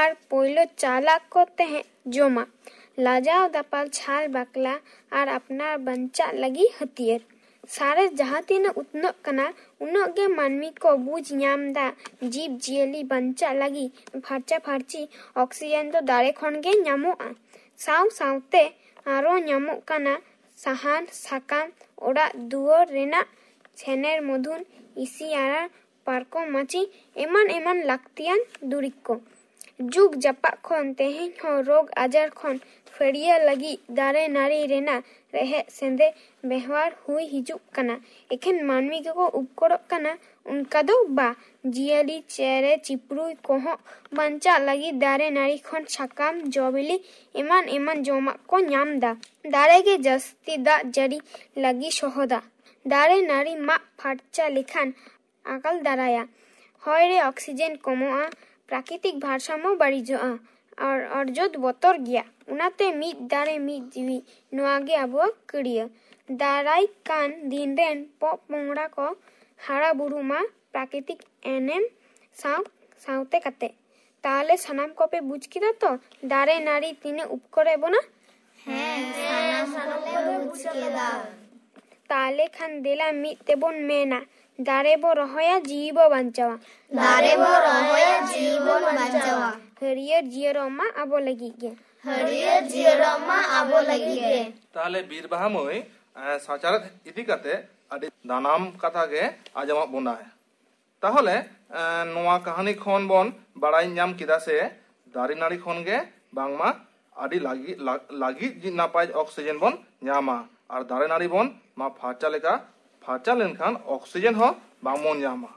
ᱟᱨ ᱯᱳᱭᱞᱳ ᱪᱟᱞᱟᱜ ᱠᱚ ᱛᱟᱦᱮᱸᱫ ᱡᱚᱢᱟᱜ᱾ ᱞᱟᱡᱟᱣ ᱫᱟᱯᱟᱞ ᱪᱷᱟᱞ ᱵᱟᱠᱞᱟ ᱟᱨ ᱟᱯᱱᱟᱨ ᱵᱟᱧᱪᱟᱜ ᱞᱟᱹᱜᱤᱫ ᱦᱟᱹᱛᱭᱟᱹᱨ᱾ ᱥᱟᱬᱮᱥ ᱡᱟᱦᱟᱸ ᱛᱤᱱᱟᱹᱜ ᱩᱛᱱᱟᱹᱜ ᱠᱟᱱᱟ, ᱩᱱᱟᱹᱜ ᱜᱮ ᱢᱟᱹᱱᱢᱤ ᱠᱚ ᱵᱩᱡᱽ ᱧᱟᱢ ᱫᱟ, ᱡᱤᱵᱽ ᱡᱤᱭᱟᱹᱞᱤ ᱵᱟᱧᱪᱟᱜ ᱞᱟᱹᱜᱤᱫ ᱯᱷᱟᱨᱪᱟ ᱯᱷᱟᱨᱪᱤ ᱚᱠᱥᱤᱡᱮᱱ ᱫᱚ ᱫᱟᱨᱮ ᱠᱷᱚᱱ ᱜᱮ ᱧᱟᱢᱚᱜᱼᱟ᱾ ᱥᱟᱶ ᱥᱟᱶᱛᱮ ᱟᱨᱚ ᱧᱟᱢᱚᱜ ᱠᱟᱱᱟ ᱥᱟᱦᱟᱱ, ᱥᱟᱠᱟᱢ, ᱚᱲᱟᱜ ᱫᱩᱣᱟᱹᱨ ᱨᱮᱱᱟᱜ ᱥᱮᱱᱮᱨ ᱢᱚᱫᱷᱩᱱ, ᱤᱥᱤ ᱟᱨᱟᱬ, ᱯᱟᱨᱠᱚᱢ, ᱢᱟᱹᱪᱤ, ᱮᱢᱟᱱ ᱮᱢᱟᱱ ᱞᱟᱹᱠᱛᱤᱭᱟᱱ ᱫᱩᱨᱤᱵᱽ ᱠᱚ᱾ ᱡᱩᱜᱽ ᱡᱟᱯᱟᱜ ᱠᱷᱚᱱ ᱛᱮᱦᱮᱧ ᱦᱚᱸ ᱨᱳᱜᱽ ᱟᱡᱟᱨ ᱠᱷᱚᱱ ᱯᱷᱟᱹᱲᱭᱟᱹ ᱞᱟᱹᱜᱤᱫ ᱫᱟᱨᱮ ᱱᱟᱹᱲᱤ ᱨᱮᱱᱟᱜ ᱨᱮᱦᱮᱫ ᱥᱮᱸᱫᱮ ᱵᱮᱣᱦᱟᱨ ᱦᱩᱭ ᱦᱤᱡᱩᱜ ᱠᱟᱱᱟ᱾ ᱮᱠᱷᱮᱱ ᱢᱟᱹᱱᱢᱤ ᱜᱮᱠᱚ ᱩᱯᱠᱟᱹᱨᱚᱜ ᱠᱟᱱᱟ, ᱚᱱᱠᱟ ᱫᱚ ᱵᱟ᱾ ᱡᱤᱭᱟᱹᱞᱤ, ᱪᱮᱬᱮ ᱪᱤᱯᱨᱩ ᱠᱚᱦᱚᱸ ᱵᱟᱧᱪᱟᱜ ᱞᱟᱹᱜᱤᱫ ᱫᱟᱨᱮ ᱱᱟᱹᱲᱤ ᱠᱷᱚᱱ ᱥᱟᱠᱟᱢ, ᱡᱚ ᱵᱤᱞᱤ ᱮᱢᱟᱱ ᱮᱢᱟᱱ ᱡᱚᱢᱟᱜ ᱠᱚ ᱧᱟᱢ ᱫᱟ᱾ ᱫᱟᱨᱮ ᱜᱮ ᱡᱟᱹᱥᱛᱤ ᱫᱟᱜ ᱡᱟᱹᱲᱤ ᱞᱟᱹᱜᱤᱫ ᱥᱚᱦᱚᱫᱟ᱾ ᱫᱟᱨᱮ ᱱᱟᱹᱲᱤ ᱢᱟᱜ ᱯᱷᱟᱨᱪᱟ ᱞᱮᱠᱷᱟᱱ ᱟᱠᱟᱞ ᱫᱟᱨᱟᱭᱟ᱾ ᱦᱚᱭ ᱨᱮ ᱚᱠᱥᱤᱡᱮᱱ ᱠᱚᱢᱚᱜᱼᱟ, ᱯᱨᱟᱠᱨᱤᱛᱤᱠ ᱵᱷᱟᱨᱥᱟᱢᱢᱚ ᱵᱟᱹᱲᱤᱡᱚᱜᱼᱟ᱾ ᱟᱨ ᱚᱨᱡᱚᱛ ᱵᱚᱛᱚᱨ ᱜᱮᱭᱟ, ᱚᱱᱟᱛᱮ ᱢᱤᱫ ᱫᱟᱨᱮ ᱢᱤᱫ ᱡᱤᱣᱤ, ᱱᱚᱣᱟ ᱜᱮ ᱟᱵᱚᱣᱟᱜ ᱠᱟᱹᱲᱭᱟᱹ᱾ ᱫᱟᱨᱟᱭ ᱠᱟᱱ ᱫᱤᱱ ᱨᱮᱱ ᱯᱚᱜ ᱯᱚᱝᱲᱟ ᱠᱚ ᱦᱟᱨᱟ ᱵᱩᱨᱩᱜ ᱢᱟ ᱯᱨᱟᱠᱨᱤᱛᱤᱠ ᱮᱱᱮᱢ ᱥᱟᱶ ᱥᱟᱶᱛᱮ ᱠᱟᱛᱮ᱾ ᱛᱟᱦᱞᱮ ᱥᱟᱱᱟᱢ ᱠᱚᱯᱮ ᱵᱩᱡᱽ ᱠᱮᱫᱟ ᱛᱚ, ᱫᱟᱨᱮ ᱱᱟᱹᱲᱤ ᱛᱤᱱᱟᱹᱜ ᱩᱯᱠᱟᱨ ᱮ ᱵᱚᱱᱟ? ᱦᱮᱸ, ᱥᱟᱱᱟᱢ ᱠᱚᱞᱮ ᱵᱩᱡᱽ ᱠᱮᱫᱟ᱾ ᱛᱟᱦᱞᱮ ᱠᱷᱟᱱ ᱫᱮᱞᱟ ᱢᱤᱫ ᱛᱮᱵᱚᱱ ᱢᱮᱱᱟ, ᱫᱟᱨᱮ ᱵᱚ ᱨᱚᱦᱚᱭᱟ, ᱡᱤᱣᱤ ᱵᱚ ᱵᱟᱧᱪᱟᱣᱟ᱾ ᱫᱟᱨᱮ ᱵᱚ ᱨᱚᱦᱚᱭᱟ, ᱡᱤᱣᱤ ᱵᱚᱱ ᱵᱟᱧᱪᱟᱣᱟ᱾ ᱦᱟᱹᱨᱭᱟᱹᱲ ᱡᱤᱭᱟᱹᱲᱚᱜ ᱢᱟ ᱟᱵᱚ ᱞᱟᱹᱜᱤᱫ ᱜᱮ᱾ ᱦᱟᱹᱨᱭᱟᱹᱲ ᱡᱤᱭᱟᱹᱲᱚᱜ ᱢᱟ ᱟᱵᱚ ᱞᱟᱹᱜᱤᱫ ᱜᱮ᱾ ᱛᱟᱦᱞᱮ ᱵᱤᱨ ᱵᱟᱦᱟ ᱢᱟᱹᱭ, ᱮᱸ, ᱥᱟᱪᱟᱨᱦᱮᱫ ᱤᱫᱤ ᱠᱟᱛᱮ ᱟᱹᱰᱤ ᱫᱟᱱᱟᱢ ᱠᱟᱛᱷᱟ ᱜᱮ ᱟᱸᱡᱚᱢᱟᱜ ᱵᱚᱱᱟᱭ᱾ ᱛᱟᱦᱚᱞᱮ, ᱮᱸ, ᱱᱚᱣᱟ ᱠᱟᱹᱦᱱᱤ ᱠᱷᱚᱱ ᱵᱚᱱ ᱵᱟᱲᱟᱭ ᱧᱟᱢ ᱠᱮᱫᱟ ᱥᱮ ᱫᱟᱨᱮ ᱱᱟᱹᱲᱤ ᱠᱷᱚᱱ ᱜᱮ ᱵᱟᱝᱢᱟ ᱟᱹᱰᱤ ᱞᱟᱹᱜᱤᱫ, ᱞᱟ-, ᱞᱟᱹᱜᱤᱫ ᱡᱤ-, ᱱᱟᱯᱟᱭ ᱚᱠᱥᱤᱡᱮᱱ ᱵᱚᱱ ᱧᱟᱢᱟ᱾ ᱟᱨ ᱫᱟᱨᱮ ᱱᱟᱹᱲᱤ ᱵᱚᱱ ᱢᱟ ᱯᱷᱟᱨᱪᱟ ᱞᱮᱠᱟ, ᱯᱷᱟᱨᱪᱟ ᱞᱮᱱᱠᱷᱟᱱ ᱚᱠᱥᱤᱡᱮᱱ ᱦᱚᱸ ᱵᱟᱝ ᱵᱚᱱ ᱧᱟᱢᱟ,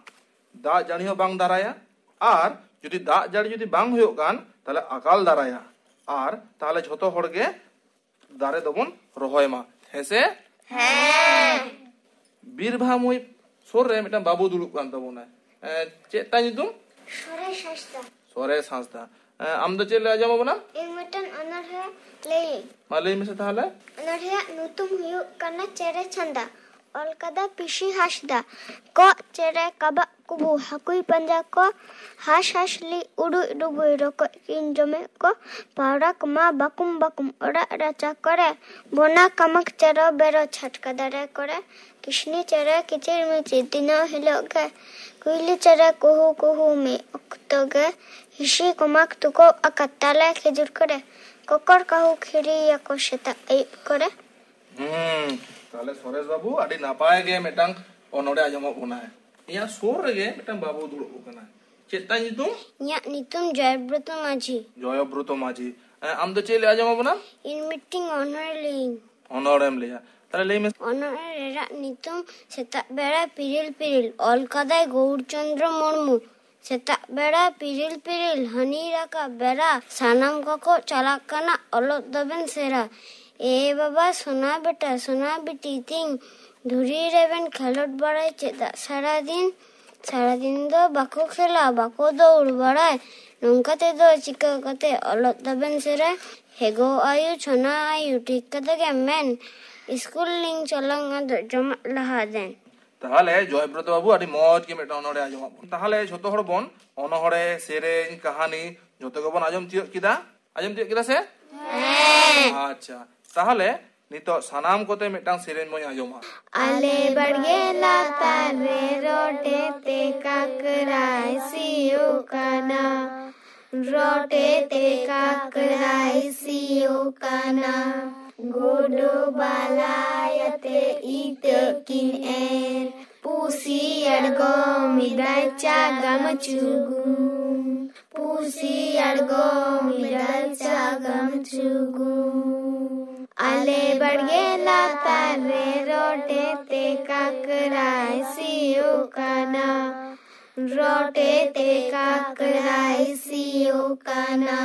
ᱫᱟᱜ ᱡᱟᱹᱲᱤ ᱦᱚᱸ ᱵᱟᱝ ᱫᱟᱨᱟᱭᱟ᱾ ᱟᱨ ᱡᱩᱫᱤ ᱫᱟᱜ ᱡᱟᱹᱲᱤ ᱡᱩᱫᱤ ᱵᱟᱝ ᱦᱩᱭᱩᱜ ᱠᱷᱟᱱ, ᱛᱟᱦᱚᱞᱮ ᱟᱠᱟᱞ ᱫᱟᱨᱟᱭᱟ᱾ ᱟᱨ ᱛᱟᱦᱚᱞᱮ ᱡᱷᱚᱛᱚ ᱦᱚᱲ ᱜᱮ ᱫᱟᱨᱮ ᱫᱚᱵᱚᱱ ᱨᱚᱦᱚᱭ ᱢᱟ, ᱦᱮᱸ ᱥᱮ? ᱦᱮᱸ᱾ ᱵᱤᱨ ᱵᱟᱦᱟ ᱢᱟᱹᱭ ᱥᱩᱨ ᱨᱮ ᱢᱤᱫᱴᱟᱝ ᱵᱟᱹᱵᱩ ᱫᱩᱲᱩᱵ ᱠᱟᱱ ᱛᱟᱵᱚᱱᱟᱭ᱾ ᱮ, ᱪᱮᱫ ᱛᱟᱭ ᱧᱩᱛᱩᱢ? ᱥᱚᱨᱮᱥ ᱦᱟᱸᱥᱫᱟ᱾ ᱥᱚᱨᱮᱥ ᱦᱟᱸᱥᱫᱟ᱾ ᱮ, ᱟᱢ ᱫᱚ ᱪᱮᱫ ᱞᱮ ᱟᱸᱡᱚᱢ ᱟᱵᱚᱱᱟ? ᱤᱧ ᱢᱤᱫᱴᱟᱝ ᱚᱱᱚᱬᱦᱮ ᱞᱟᱹᱭᱟᱹᱧ᱾ ᱢᱟ ᱞᱟᱹᱭ ᱢᱮᱥᱮ ᱛᱟᱦᱚᱞᱮ᱾ ᱚᱱᱚᱬᱦᱮᱭᱟᱜ ᱧᱩᱛᱩᱢ ᱦᱩᱭᱩᱜ ᱠᱟᱱᱟ ᱪᱮᱬᱮ ᱪᱷᱟᱸᱫᱟ᱾ ᱚᱞ ᱠᱟᱫᱟ ᱯᱤᱥᱤ ᱦᱟᱸᱥᱫᱟ᱾ ᱠᱚᱸᱜ ᱪᱮᱬᱮ ᱠᱟᱵᱟᱜ ᱠᱩᱵᱩ ᱦᱟᱹᱠᱩᱭ ᱯᱟᱸᱡᱟ ᱠᱚ, ᱦᱟᱸᱥ ᱦᱟᱸᱥᱞᱤ ᱩᱰᱩᱡ ᱰᱩᱵᱩᱡ ᱨᱚᱠᱚᱡ ᱠᱤᱱ ᱡᱚᱢᱮᱫ ᱠᱚ, ᱯᱟᱣᱨᱟ ᱠᱚᱢᱟ ᱵᱟᱠᱩᱢ ᱵᱟᱠᱩᱢ ᱚᱲᱟᱜ ᱨᱟᱪᱟ ᱠᱚᱨᱮ, ᱵᱚᱱᱟ ᱠᱟᱢᱟᱠ ᱪᱮᱨᱚ ᱵᱮᱨᱚ ᱪᱷᱟᱴᱠᱟ ᱫᱟᱨᱮ ᱠᱚᱨᱮ, ᱠᱤᱥᱱᱤ ᱪᱮᱬᱮ ᱠᱤᱪᱤᱨ ᱢᱤᱪᱤᱨ ᱫᱤᱱᱟᱹ ᱦᱤᱞᱳᱜ ᱜᱮ, ᱠᱩᱭᱞᱤ ᱪᱮᱬᱮ ᱠᱩᱦᱩ ᱠᱩᱦᱩ ᱢᱤᱫ ᱚᱠᱛᱚ ᱜᱮ, ᱦᱤᱥᱤ ᱠᱚᱢᱟᱠ ᱛᱩᱠᱟᱹ ᱟᱠᱟᱫ ᱛᱟᱞᱮ ᱠᱷᱤᱡᱩᱨ ᱠᱚᱨᱮ, ᱠᱚᱠᱚᱨ ᱠᱟᱹᱦᱩ ᱠᱷᱤᱨᱤᱭᱟᱠᱚ ᱥᱮᱛᱟᱜ ᱟᱹᱭᱩᱵ ᱠᱚᱨᱮ᱾ ᱦᱩᱸ, ᱛᱟᱦᱞᱮ ᱥᱚᱨᱮᱥ ᱵᱟᱹᱵᱩ, ᱟᱹᱰᱤ ᱱᱟᱯᱟᱭ ᱜᱮ ᱢᱤᱫᱴᱟᱝ ᱚᱱᱚᱬᱦᱮ ᱟᱸᱡᱚᱢᱚᱜ ᱠᱟᱱᱟ᱾ ᱤᱧᱟᱹᱜ ᱥᱩᱨ ᱨᱮᱜᱮ ᱢᱤᱫᱴᱟᱝ ᱵᱟᱹᱵᱩ ᱫᱩᱲᱩᱵ ᱟᱠᱟᱱᱟᱭ᱾ ᱪᱮᱫ ᱛᱟᱭ ᱧᱩᱛᱩᱢ? ᱤᱧᱟᱹᱜ ᱧᱩᱛᱩᱢ ᱡᱚᱭᱵᱨᱚᱛᱚ ᱢᱟᱹᱡᱷᱤ᱾ ᱡᱚᱭᱵᱨᱚᱛᱚ ᱢᱟᱹᱡᱷᱤ᱾ ᱮ, ᱟᱢ ᱫᱚ ᱪᱮᱫ ᱞᱮ ᱟᱸᱡᱚᱢ ᱟᱵᱚᱱᱟ? ᱤᱧ ᱢᱤᱫᱴᱤᱝ ᱚᱱᱚᱬᱦᱮ ᱞᱟᱹᱭᱟᱹᱧ᱾ ᱚᱱᱚᱬᱦᱮᱢ ᱞᱟᱹᱭᱟ? ᱛᱟᱦᱞᱮ ᱞᱟᱹᱭ ᱢᱮ᱾ ᱚᱱᱚᱬᱦᱮ ᱨᱮᱱᱟᱜ ᱧᱩᱛᱩᱢ ᱥᱮᱛᱟᱜ ᱵᱮᱲᱟ ᱯᱤᱨᱤᱞ ᱯᱤᱨᱤᱞ, ᱚᱞ ᱠᱟᱫᱟᱭ ᱜᱳᱣᱩᱨ ᱪᱚᱱᱫᱨᱚ ᱢᱩᱨᱢᱩ᱾ ᱥᱮᱛᱟᱜ ᱵᱮᱲᱟ ᱯᱤᱨᱤᱞ ᱯᱤᱨᱤᱞ, ᱦᱟᱹᱱᱤ ᱨᱟᱠᱟᱵ ᱵᱮᱲᱟ, ᱥᱟᱱᱟᱢ ᱠᱚᱠᱚ ᱪᱟᱞᱟᱜ ᱠᱟᱱᱟ ᱚᱞᱚᱜ ᱫᱚᱵᱮᱱ ᱥᱮᱬᱟ᱾ ᱮ ᱵᱟᱵᱟ ᱥᱳᱱᱟ ᱵᱮᱴᱟ ᱥᱳᱱᱟ ᱵᱤᱴᱤ ᱛᱤᱧ, ᱫᱷᱩᱲᱤ ᱨᱮᱵᱮᱱ ᱠᱷᱮᱞᱳᱰ ᱵᱟᱲᱟᱭ ᱪᱮᱫᱟᱜ ᱥᱟᱨᱟᱫᱤᱱ? ᱥᱟᱨᱟᱫᱤᱱ ᱫᱚ ᱵᱟᱠᱚ ᱠᱷᱮᱞᱟ, ᱵᱟᱠᱚ ᱫᱟᱹᱲ ᱵᱟᱲᱟᱭ᱾ ᱱᱚᱝᱠᱟ ᱛᱮᱫᱚ ᱪᱤᱠᱟᱹ ᱠᱟᱛᱮ ᱚᱞᱚᱜ ᱛᱟᱵᱮᱱ ᱥᱮᱬᱟ? ᱦᱮᱜᱳ ᱟᱭᱳ, ᱪᱷᱚᱱᱟ ᱟᱭᱳ, ᱴᱷᱤᱠ ᱠᱟᱛᱮ ᱜᱮ ᱢᱮᱱ᱾ ᱤᱥᱠᱩᱞ ᱞᱤᱧ ᱪᱟᱞᱟᱜ ᱟᱫᱚ ᱡᱚᱢᱟᱜ ᱞᱟᱦᱟ ᱫᱮᱱ᱾ ᱛᱟᱦᱚᱞᱮ ᱡᱚᱭᱵᱨᱚᱛᱚ ᱵᱟᱹᱵᱩ, ᱟᱹᱰᱤ ᱢᱚᱡᱽ ᱜᱮ ᱢᱤᱫᱴᱟᱝ ᱚᱱᱚᱬᱦᱮ ᱟᱸᱡᱚᱢᱟᱜ ᱵᱚᱱ᱾ ᱛᱟᱦᱚᱞᱮ ᱡᱷᱚᱛᱚ ᱦᱚᱲ ᱵᱚᱱ ᱚᱱᱚᱬᱦᱮ, ᱥᱮᱨᱮᱧ, ᱠᱟᱹᱦᱱᱤ ᱡᱷᱚᱛᱚ ᱜᱮᱵᱚᱱ ᱟᱸᱡᱚᱢ ᱛᱤᱭᱳᱜ ᱠᱮᱫᱟ? ᱟᱸᱡᱚᱢ ᱛᱤᱭᱳᱜ ᱠᱮᱫᱟ ᱥᱮ? ᱦᱮᱸ᱾ ᱟᱪᱪᱷᱟ, ᱛᱟᱦᱚᱞᱮ ᱱᱤᱛᱚᱜ ᱥᱟᱱᱟᱢ ᱠᱚᱛᱮ ᱢᱤᱫᱴᱟᱝ ᱥᱮᱨᱮᱧ ᱵᱚᱱ ᱟᱸᱡᱚᱢᱟ᱾ ᱟᱞᱮ ᱵᱟᱲᱜᱮ ᱞᱟᱛᱟᱨ ᱨᱮ ᱨᱚᱴᱮ ᱛᱮ ᱠᱟᱠᱲᱟᱭ ᱥᱤᱭᱳᱜ ᱠᱟᱱᱟ᱾ ᱨᱚᱴᱮ ᱛᱮ ᱠᱟᱠᱲᱟᱭ ᱥᱤᱭᱳᱜ ᱠᱟᱱᱟ᱾ ᱜᱳᱰᱳ ᱵᱟᱞᱟᱭ ᱟᱛᱮ ᱤᱛᱟᱹ ᱠᱤᱱ ᱮᱨ᱾ ᱯᱩᱥᱤ ᱟᱬᱜᱚᱢ ᱮᱫᱟᱭ ᱪᱟᱜᱟᱢ ᱪᱩᱜᱩᱢ᱾ ᱯᱩᱥᱤ ᱟᱬᱜᱚᱢ ᱮᱫᱟᱭ ᱪᱟᱜᱟᱢ ᱪᱩᱜᱩᱢ᱾ ᱟᱞᱮ ᱵᱟᱲᱜᱮ ᱞᱟᱛᱟᱨ ᱨᱮ ᱨᱚᱴᱮ ᱛᱮ ᱠᱟᱠᱲᱟᱭ ᱥᱤᱭᱳᱜ ᱠᱟᱱᱟ᱾ ᱨᱚᱴᱮ ᱛᱮ ᱠᱟᱠᱲᱟᱭ ᱥᱤᱭᱳᱜ ᱠᱟᱱᱟ᱾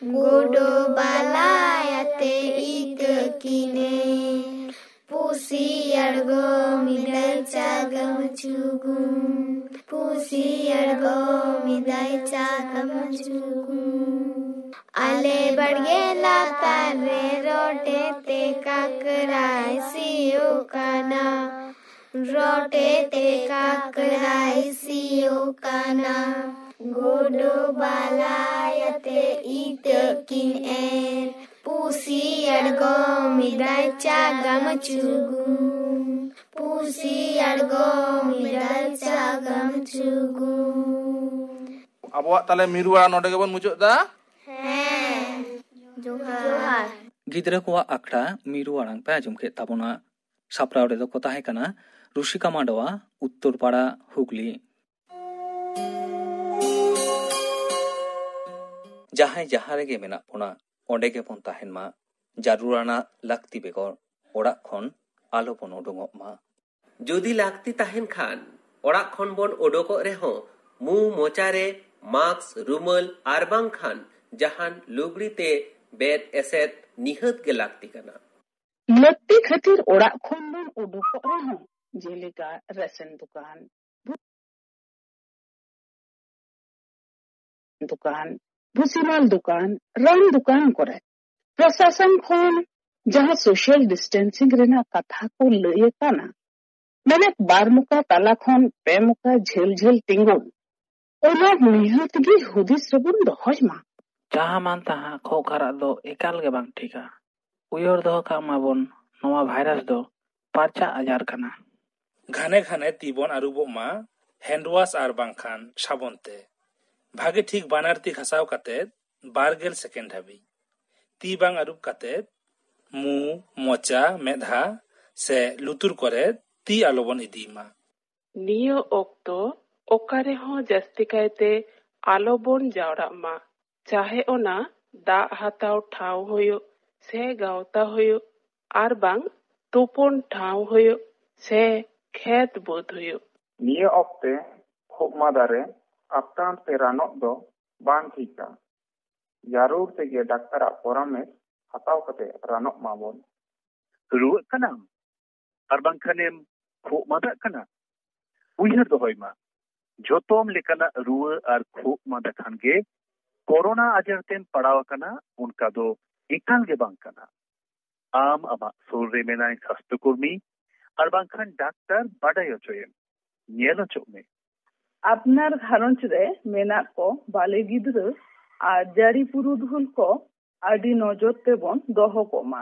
ᱜᱳᱰᱳ ᱵᱟᱞᱟᱭ ᱟᱛᱮ ᱤᱛᱟᱹ ᱠᱤᱱ ᱮᱨ᱾ ᱯᱩᱥᱤ ᱟᱬᱜᱚᱢ ᱮᱫᱟᱭ ᱪᱟᱜᱟᱢ ᱪᱩᱜᱩᱢ᱾ ᱯᱩᱥᱤ ᱟᱬᱜᱚᱢ ᱮᱫᱟᱭ ᱪᱟᱜᱟᱢ ᱪᱩᱜᱩᱢ᱾ ᱟᱞᱮ ᱵᱟᱲᱜᱮ ᱞᱟᱛᱟᱨ ᱨᱮ ᱨᱚᱴᱮ ᱛᱮ ᱠᱟᱠᱲᱟᱭ ᱥᱤᱭᱳᱜ ᱠᱟᱱᱟ᱾ ᱨᱚᱴᱮ ᱛᱮ ᱠᱟᱠᱲᱟᱭ ᱥᱤᱭᱳᱜ ᱠᱟᱱᱟ᱾ ᱜᱳᱰᱳ ᱵᱟᱞᱟᱭ ᱟᱛᱮ ᱤᱛᱟᱹ ᱠᱤᱱ ᱮᱨ᱾ ᱯᱩᱥᱤ ᱟᱬᱜᱚᱢ ᱮᱫᱟᱭ ᱪᱟᱜᱟᱢ ᱪᱩᱜᱩᱢ᱾ ᱯᱩᱥᱤ ᱟᱬᱜᱚᱢ ᱮᱫᱟᱭ ᱪᱟᱜᱟᱢ ᱪᱩᱜᱩᱢ᱾ ᱟᱵᱚᱣᱟᱜ ᱛᱟᱦᱞᱮ ᱢᱤᱨᱩ ᱟᱲᱟᱝ ᱱᱚᱰᱮ ᱜᱮᱵᱚᱱ ᱢᱩᱪᱟᱹᱫ ᱫᱟ᱾ ᱦᱮᱸ᱾ ᱡᱚᱦᱟᱨ᱾ ᱜᱤᱫᱽᱨᱟᱹ ᱠᱚᱣᱟᱜ ᱟᱠᱷᱲᱟ ᱢᱤᱨᱩ ᱟᱲᱟᱝ ᱯᱮ ᱟᱸᱡᱚᱢ ᱠᱮᱫ ᱛᱟᱵᱚᱱᱟ᱾ ᱥᱟᱯᱲᱟᱣ ᱨᱮᱫᱚ ᱠᱚ ᱛᱟᱦᱮᱸ ᱠᱟᱱᱟ ᱨᱩᱥᱤᱠᱟ ᱢᱟᱰᱣᱟ, ᱩᱛᱛᱚᱨ ᱯᱟᱲᱟ, ᱦᱩᱜᱽᱞᱤ᱾ ᱡᱟᱦᱟᱸᱭ ᱡᱟᱦᱟᱸ ᱨᱮᱜᱮ ᱢᱮᱱᱟᱜ ᱵᱚᱱᱟ, ᱚᱸᱰᱮ ᱜᱮᱵᱚᱱ ᱛᱟᱦᱮᱱ ᱢᱟ᱾ ᱡᱟᱹᱨᱩᱲᱟᱱᱟᱜ ᱞᱟᱹᱠᱛᱤ ᱵᱮᱜᱚᱨ ᱚᱲᱟᱜ ᱠᱷᱚᱱ ᱟᱞᱚ ᱵᱚᱱ ᱩᱰᱩᱝᱚᱜ ᱢᱟ᱾ ᱡᱩᱫᱤ ᱞᱟᱹᱠᱛᱤ ᱛᱟᱦᱮᱱ ᱠᱷᱟᱱ, ᱚᱲᱟᱜ ᱠᱷᱚᱱ ᱵᱚᱱ ᱩᱰᱩᱠᱚᱜ ᱨᱮᱦᱚᱸ, ᱢᱩ ᱢᱚᱪᱟ ᱨᱮ ᱢᱟᱥᱠ, ᱨᱩᱢᱟᱹᱞ ᱟᱨ ᱵᱟᱝᱠᱷᱟᱱ ᱡᱟᱦᱟᱱ ᱞᱩᱜᱽᱲᱤ ᱛᱮ ᱵᱮᱫ ᱮᱥᱮᱫ ᱱᱤᱦᱟᱹᱛ ᱜᱮ ᱞᱟᱹᱠᱛᱤ ᱠᱟᱱᱟ᱾ ᱞᱟᱹᱠᱛᱤ ᱠᱷᱟᱹᱛᱤᱨ ᱚᱲᱟᱜ ᱠᱷᱚᱱ ᱵᱚᱱ ᱩᱰᱩᱠᱚᱜ ᱨᱮᱦᱚᱸ, ᱡᱮᱞᱮᱠᱟ ᱨᱮᱥᱚᱱ ᱫᱚᱠᱟᱱ, ᱫᱚᱠᱟᱱ, ᱵᱷᱩᱥᱤᱢᱟᱞ ᱫᱚᱠᱟᱱ, ᱨᱟᱱ ᱫᱚᱠᱟᱱ ᱠᱚᱨᱮ ᱯᱨᱚᱥᱟᱥᱚᱱ ᱠᱷᱚᱱ ᱡᱟᱦᱟᱸ ᱥᱳᱥᱟᱞ ᱰᱤᱥᱴᱮᱱᱥᱤᱝ ᱨᱮᱱᱟᱜ ᱠᱟᱛᱷᱟ ᱠᱚ ᱞᱟᱹᱭ ᱟᱠᱟᱱᱟ, ᱢᱮᱱᱮᱫ ᱵᱟᱨ ᱢᱚᱠᱟ ᱛᱟᱞᱟ ᱠᱷᱚᱱ ᱯᱮ ᱢᱚᱠᱟ ᱡᱷᱟᱹᱞ ᱡᱷᱟᱹᱞ ᱛᱤᱸᱜᱩᱱ, ᱚᱱᱟ ᱱᱤᱦᱟᱹᱛ ᱜᱮ ᱦᱩᱫᱤᱥ ᱨᱮᱵᱚᱱ ᱫᱚᱦᱚᱭ ᱢᱟ᱾ ᱡᱟᱦᱟᱸ ᱢᱟᱱ ᱛᱟᱦᱟᱸ ᱠᱷᱚᱜ ᱠᱷᱟᱨᱟᱜ ᱫᱚ ᱮᱠᱟᱞ ᱜᱮ ᱵᱟᱝ ᱴᱷᱤᱠᱟ᱾ ᱩᱭᱦᱟᱹᱨ ᱫᱚᱦᱚ ᱠᱟᱜ ᱢᱟᱵᱚᱱ, ᱱᱚᱣᱟ ᱵᱷᱟᱭᱨᱟᱥ ᱫᱚ ᱯᱟᱨᱪᱟ ᱟᱡᱟᱨ ᱠᱟᱱᱟ᱾ ᱜᱷᱟᱱᱮ ᱜᱷᱟᱱᱮ ᱛᱤ ᱵᱚᱱ ᱟᱹᱨᱩᱵᱚᱜ ᱢᱟ ᱦᱮᱱᱰ ᱣᱟᱥ ᱟᱨ ᱵᱟᱝᱠᱷᱟᱱ ᱥᱟᱵᱚᱱ ᱛᱮ᱾ ᱵᱷᱟᱜᱮ ᱴᱷᱤᱠ ᱵᱟᱱᱟᱨ ᱛᱤ ᱜᱷᱟᱥᱟᱣ ᱠᱟᱛᱮ ᱵᱟᱨ ᱜᱮᱞ ᱥᱮᱠᱮᱱᱰ ᱦᱟᱹᱵᱤᱡ᱾ ᱛᱤ ᱵᱟᱝ ᱟᱹᱨᱩᱵ ᱠᱟᱛᱮ ᱢᱩ, ᱢᱚᱪᱟ, ᱢᱮᱫᱦᱟ ᱥᱮ ᱞᱩᱛᱩᱨ ᱠᱚᱨᱮ ᱛᱤ ᱟᱞᱚᱵᱚᱱ ᱤᱫᱤᱭ ᱢᱟ᱾ ᱱᱤᱭᱟᱹ ᱚᱠᱛᱚ ᱚᱠᱟ ᱨᱮᱦᱚᱸ ᱡᱟᱹᱥᱛᱤ ᱠᱟᱭᱛᱮ ᱟᱞᱚᱵᱚᱱ ᱡᱟᱣᱨᱟᱜ ᱢᱟ, ᱪᱟᱦᱮ ᱚᱱᱟ ᱫᱟᱜ ᱦᱟᱛᱟᱣ ᱴᱷᱟᱶ ᱦᱩᱭᱩᱜ ᱥᱮ ᱜᱟᱶᱛᱟ ᱦᱩᱭᱩᱜ, ᱟᱨ ᱵᱟᱝ ᱛᱩᱯᱩᱱ ᱴᱷᱟᱶ ᱦᱩᱭᱩᱜ ᱥᱮ ᱠᱷᱮᱛ ᱵᱟᱹᱫᱽ ᱦᱩᱭᱩᱜ᱾ ᱱᱤᱭᱟᱹ ᱚᱠᱛᱮ ᱠᱷᱩᱜ ᱢᱟᱫᱟ ᱨᱮ ᱟᱯᱴᱟᱱ ᱛᱮ ᱨᱟᱱᱚᱜ ᱫᱚ ᱵᱟᱝ ᱴᱷᱤᱠᱟ᱾ ᱡᱟᱹᱨᱩᱲ ᱛᱮᱜᱮ ᱰᱟᱠᱛᱟᱨᱟᱜ ᱯᱚᱨᱟᱢᱮᱥ ᱦᱟᱛᱟᱣ ᱠᱟᱛᱮ ᱨᱟᱱᱚᱜ ᱢᱟᱵᱚᱱ᱾ ᱨᱩᱣᱟᱹᱜ ᱠᱟᱱᱟᱢ ᱟᱨ ᱵᱟᱝᱠᱷᱟᱱᱮᱢ ᱠᱷᱩᱜ ᱢᱟᱫᱟᱜ ᱠᱟᱱᱟ? ᱩᱭᱦᱟᱹᱨ ᱫᱚᱦᱚᱭ ᱢᱟ, ᱡᱷᱚᱛᱚᱢ ᱞᱮᱠᱟᱱᱟᱜ ᱨᱩᱣᱟᱹ ᱟᱨ ᱠᱷᱩᱜ ᱢᱟᱫᱟ ᱠᱷᱟᱱ ᱜᱮ ᱠᱳᱨᱳᱱᱟ ᱟᱡᱟᱨ ᱛᱮᱢ ᱯᱟᱲᱟᱣ ᱟᱠᱟᱱᱟ, ᱚᱱᱠᱟ ᱫᱚ ᱮᱠᱟᱞ ᱜᱮ ᱵᱟᱝ ᱠᱟᱱᱟ᱾ ᱟᱢ ᱟᱢᱟᱜ ᱥᱩᱨ ᱨᱮ ᱢᱮᱱᱟᱭ ᱥᱟᱥᱛᱷᱚ ᱠᱚᱨᱢᱤ ᱟᱨ ᱵᱟᱝᱠᱷᱟᱱ ᱰᱟᱠᱛᱟᱨ ᱵᱟᱰᱟᱭ ᱦᱚᱪᱚᱭᱮᱢ᱾ ᱧᱮᱞ ᱦᱚᱪᱚᱜ ᱢᱮ᱾ ᱟᱯᱱᱟᱨ ᱜᱷᱟᱨᱚᱸᱡᱽ ᱨᱮ ᱢᱮᱱᱟᱜ ᱠᱚ ᱵᱟᱞᱮ ᱜᱤᱫᱽᱨᱟᱹ ᱟᱨ ᱡᱟᱹᱨᱤ ᱯᱩᱨᱩᱫᱷᱩᱞ ᱠᱚ ᱟᱹᱰᱤ ᱱᱚᱡᱚᱨ ᱛᱮᱵᱚᱱ ᱫᱚᱦᱚ ᱠᱚᱢᱟ᱾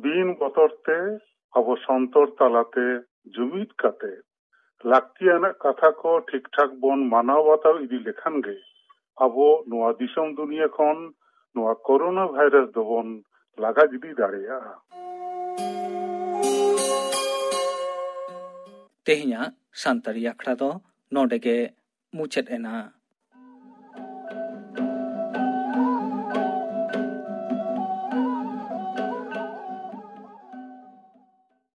ᱵᱤᱱ ᱵᱚᱛᱚᱨ ᱛᱮ ᱟᱵᱚ ᱥᱚᱱᱛᱚᱨ ᱛᱟᱞᱟᱛᱮ ᱡᱩᱢᱤᱫ ᱠᱟᱛᱮ ᱞᱟᱹᱠᱛᱤᱭᱟᱱᱟᱜ ᱠᱟᱛᱷᱟ ᱠᱚ ᱴᱷᱤᱠ ᱴᱷᱟᱠ ᱵᱚᱱ ᱢᱟᱱᱟᱣ ᱵᱟᱛᱟᱣ ᱤᱫᱤ ᱞᱮᱠᱷᱟᱱ ᱜᱮ ᱟᱵᱚ ᱱᱚᱣᱟ ᱫᱤᱥᱚᱢ ᱫᱩᱱᱤᱭᱟᱹ ᱠᱷᱚᱱ ᱱᱚᱣᱟ ᱠᱳᱨᱳᱱᱟ ᱵᱷᱟᱭᱨᱟᱥ ᱫᱚᱵᱚᱱ ᱞᱟᱜᱟ ᱜᱤᱰᱤ ᱫᱟᱲᱮᱭᱟᱜᱼᱟ᱾ ᱛᱮᱦᱮᱧᱟᱜ ᱥᱟᱱᱛᱟᱲᱤ ᱟᱠᱷᱲᱟ ᱫᱚ ᱱᱚᱰᱮ ᱜᱮ ᱢᱩᱪᱟᱹᱫ ᱮᱱᱟ᱾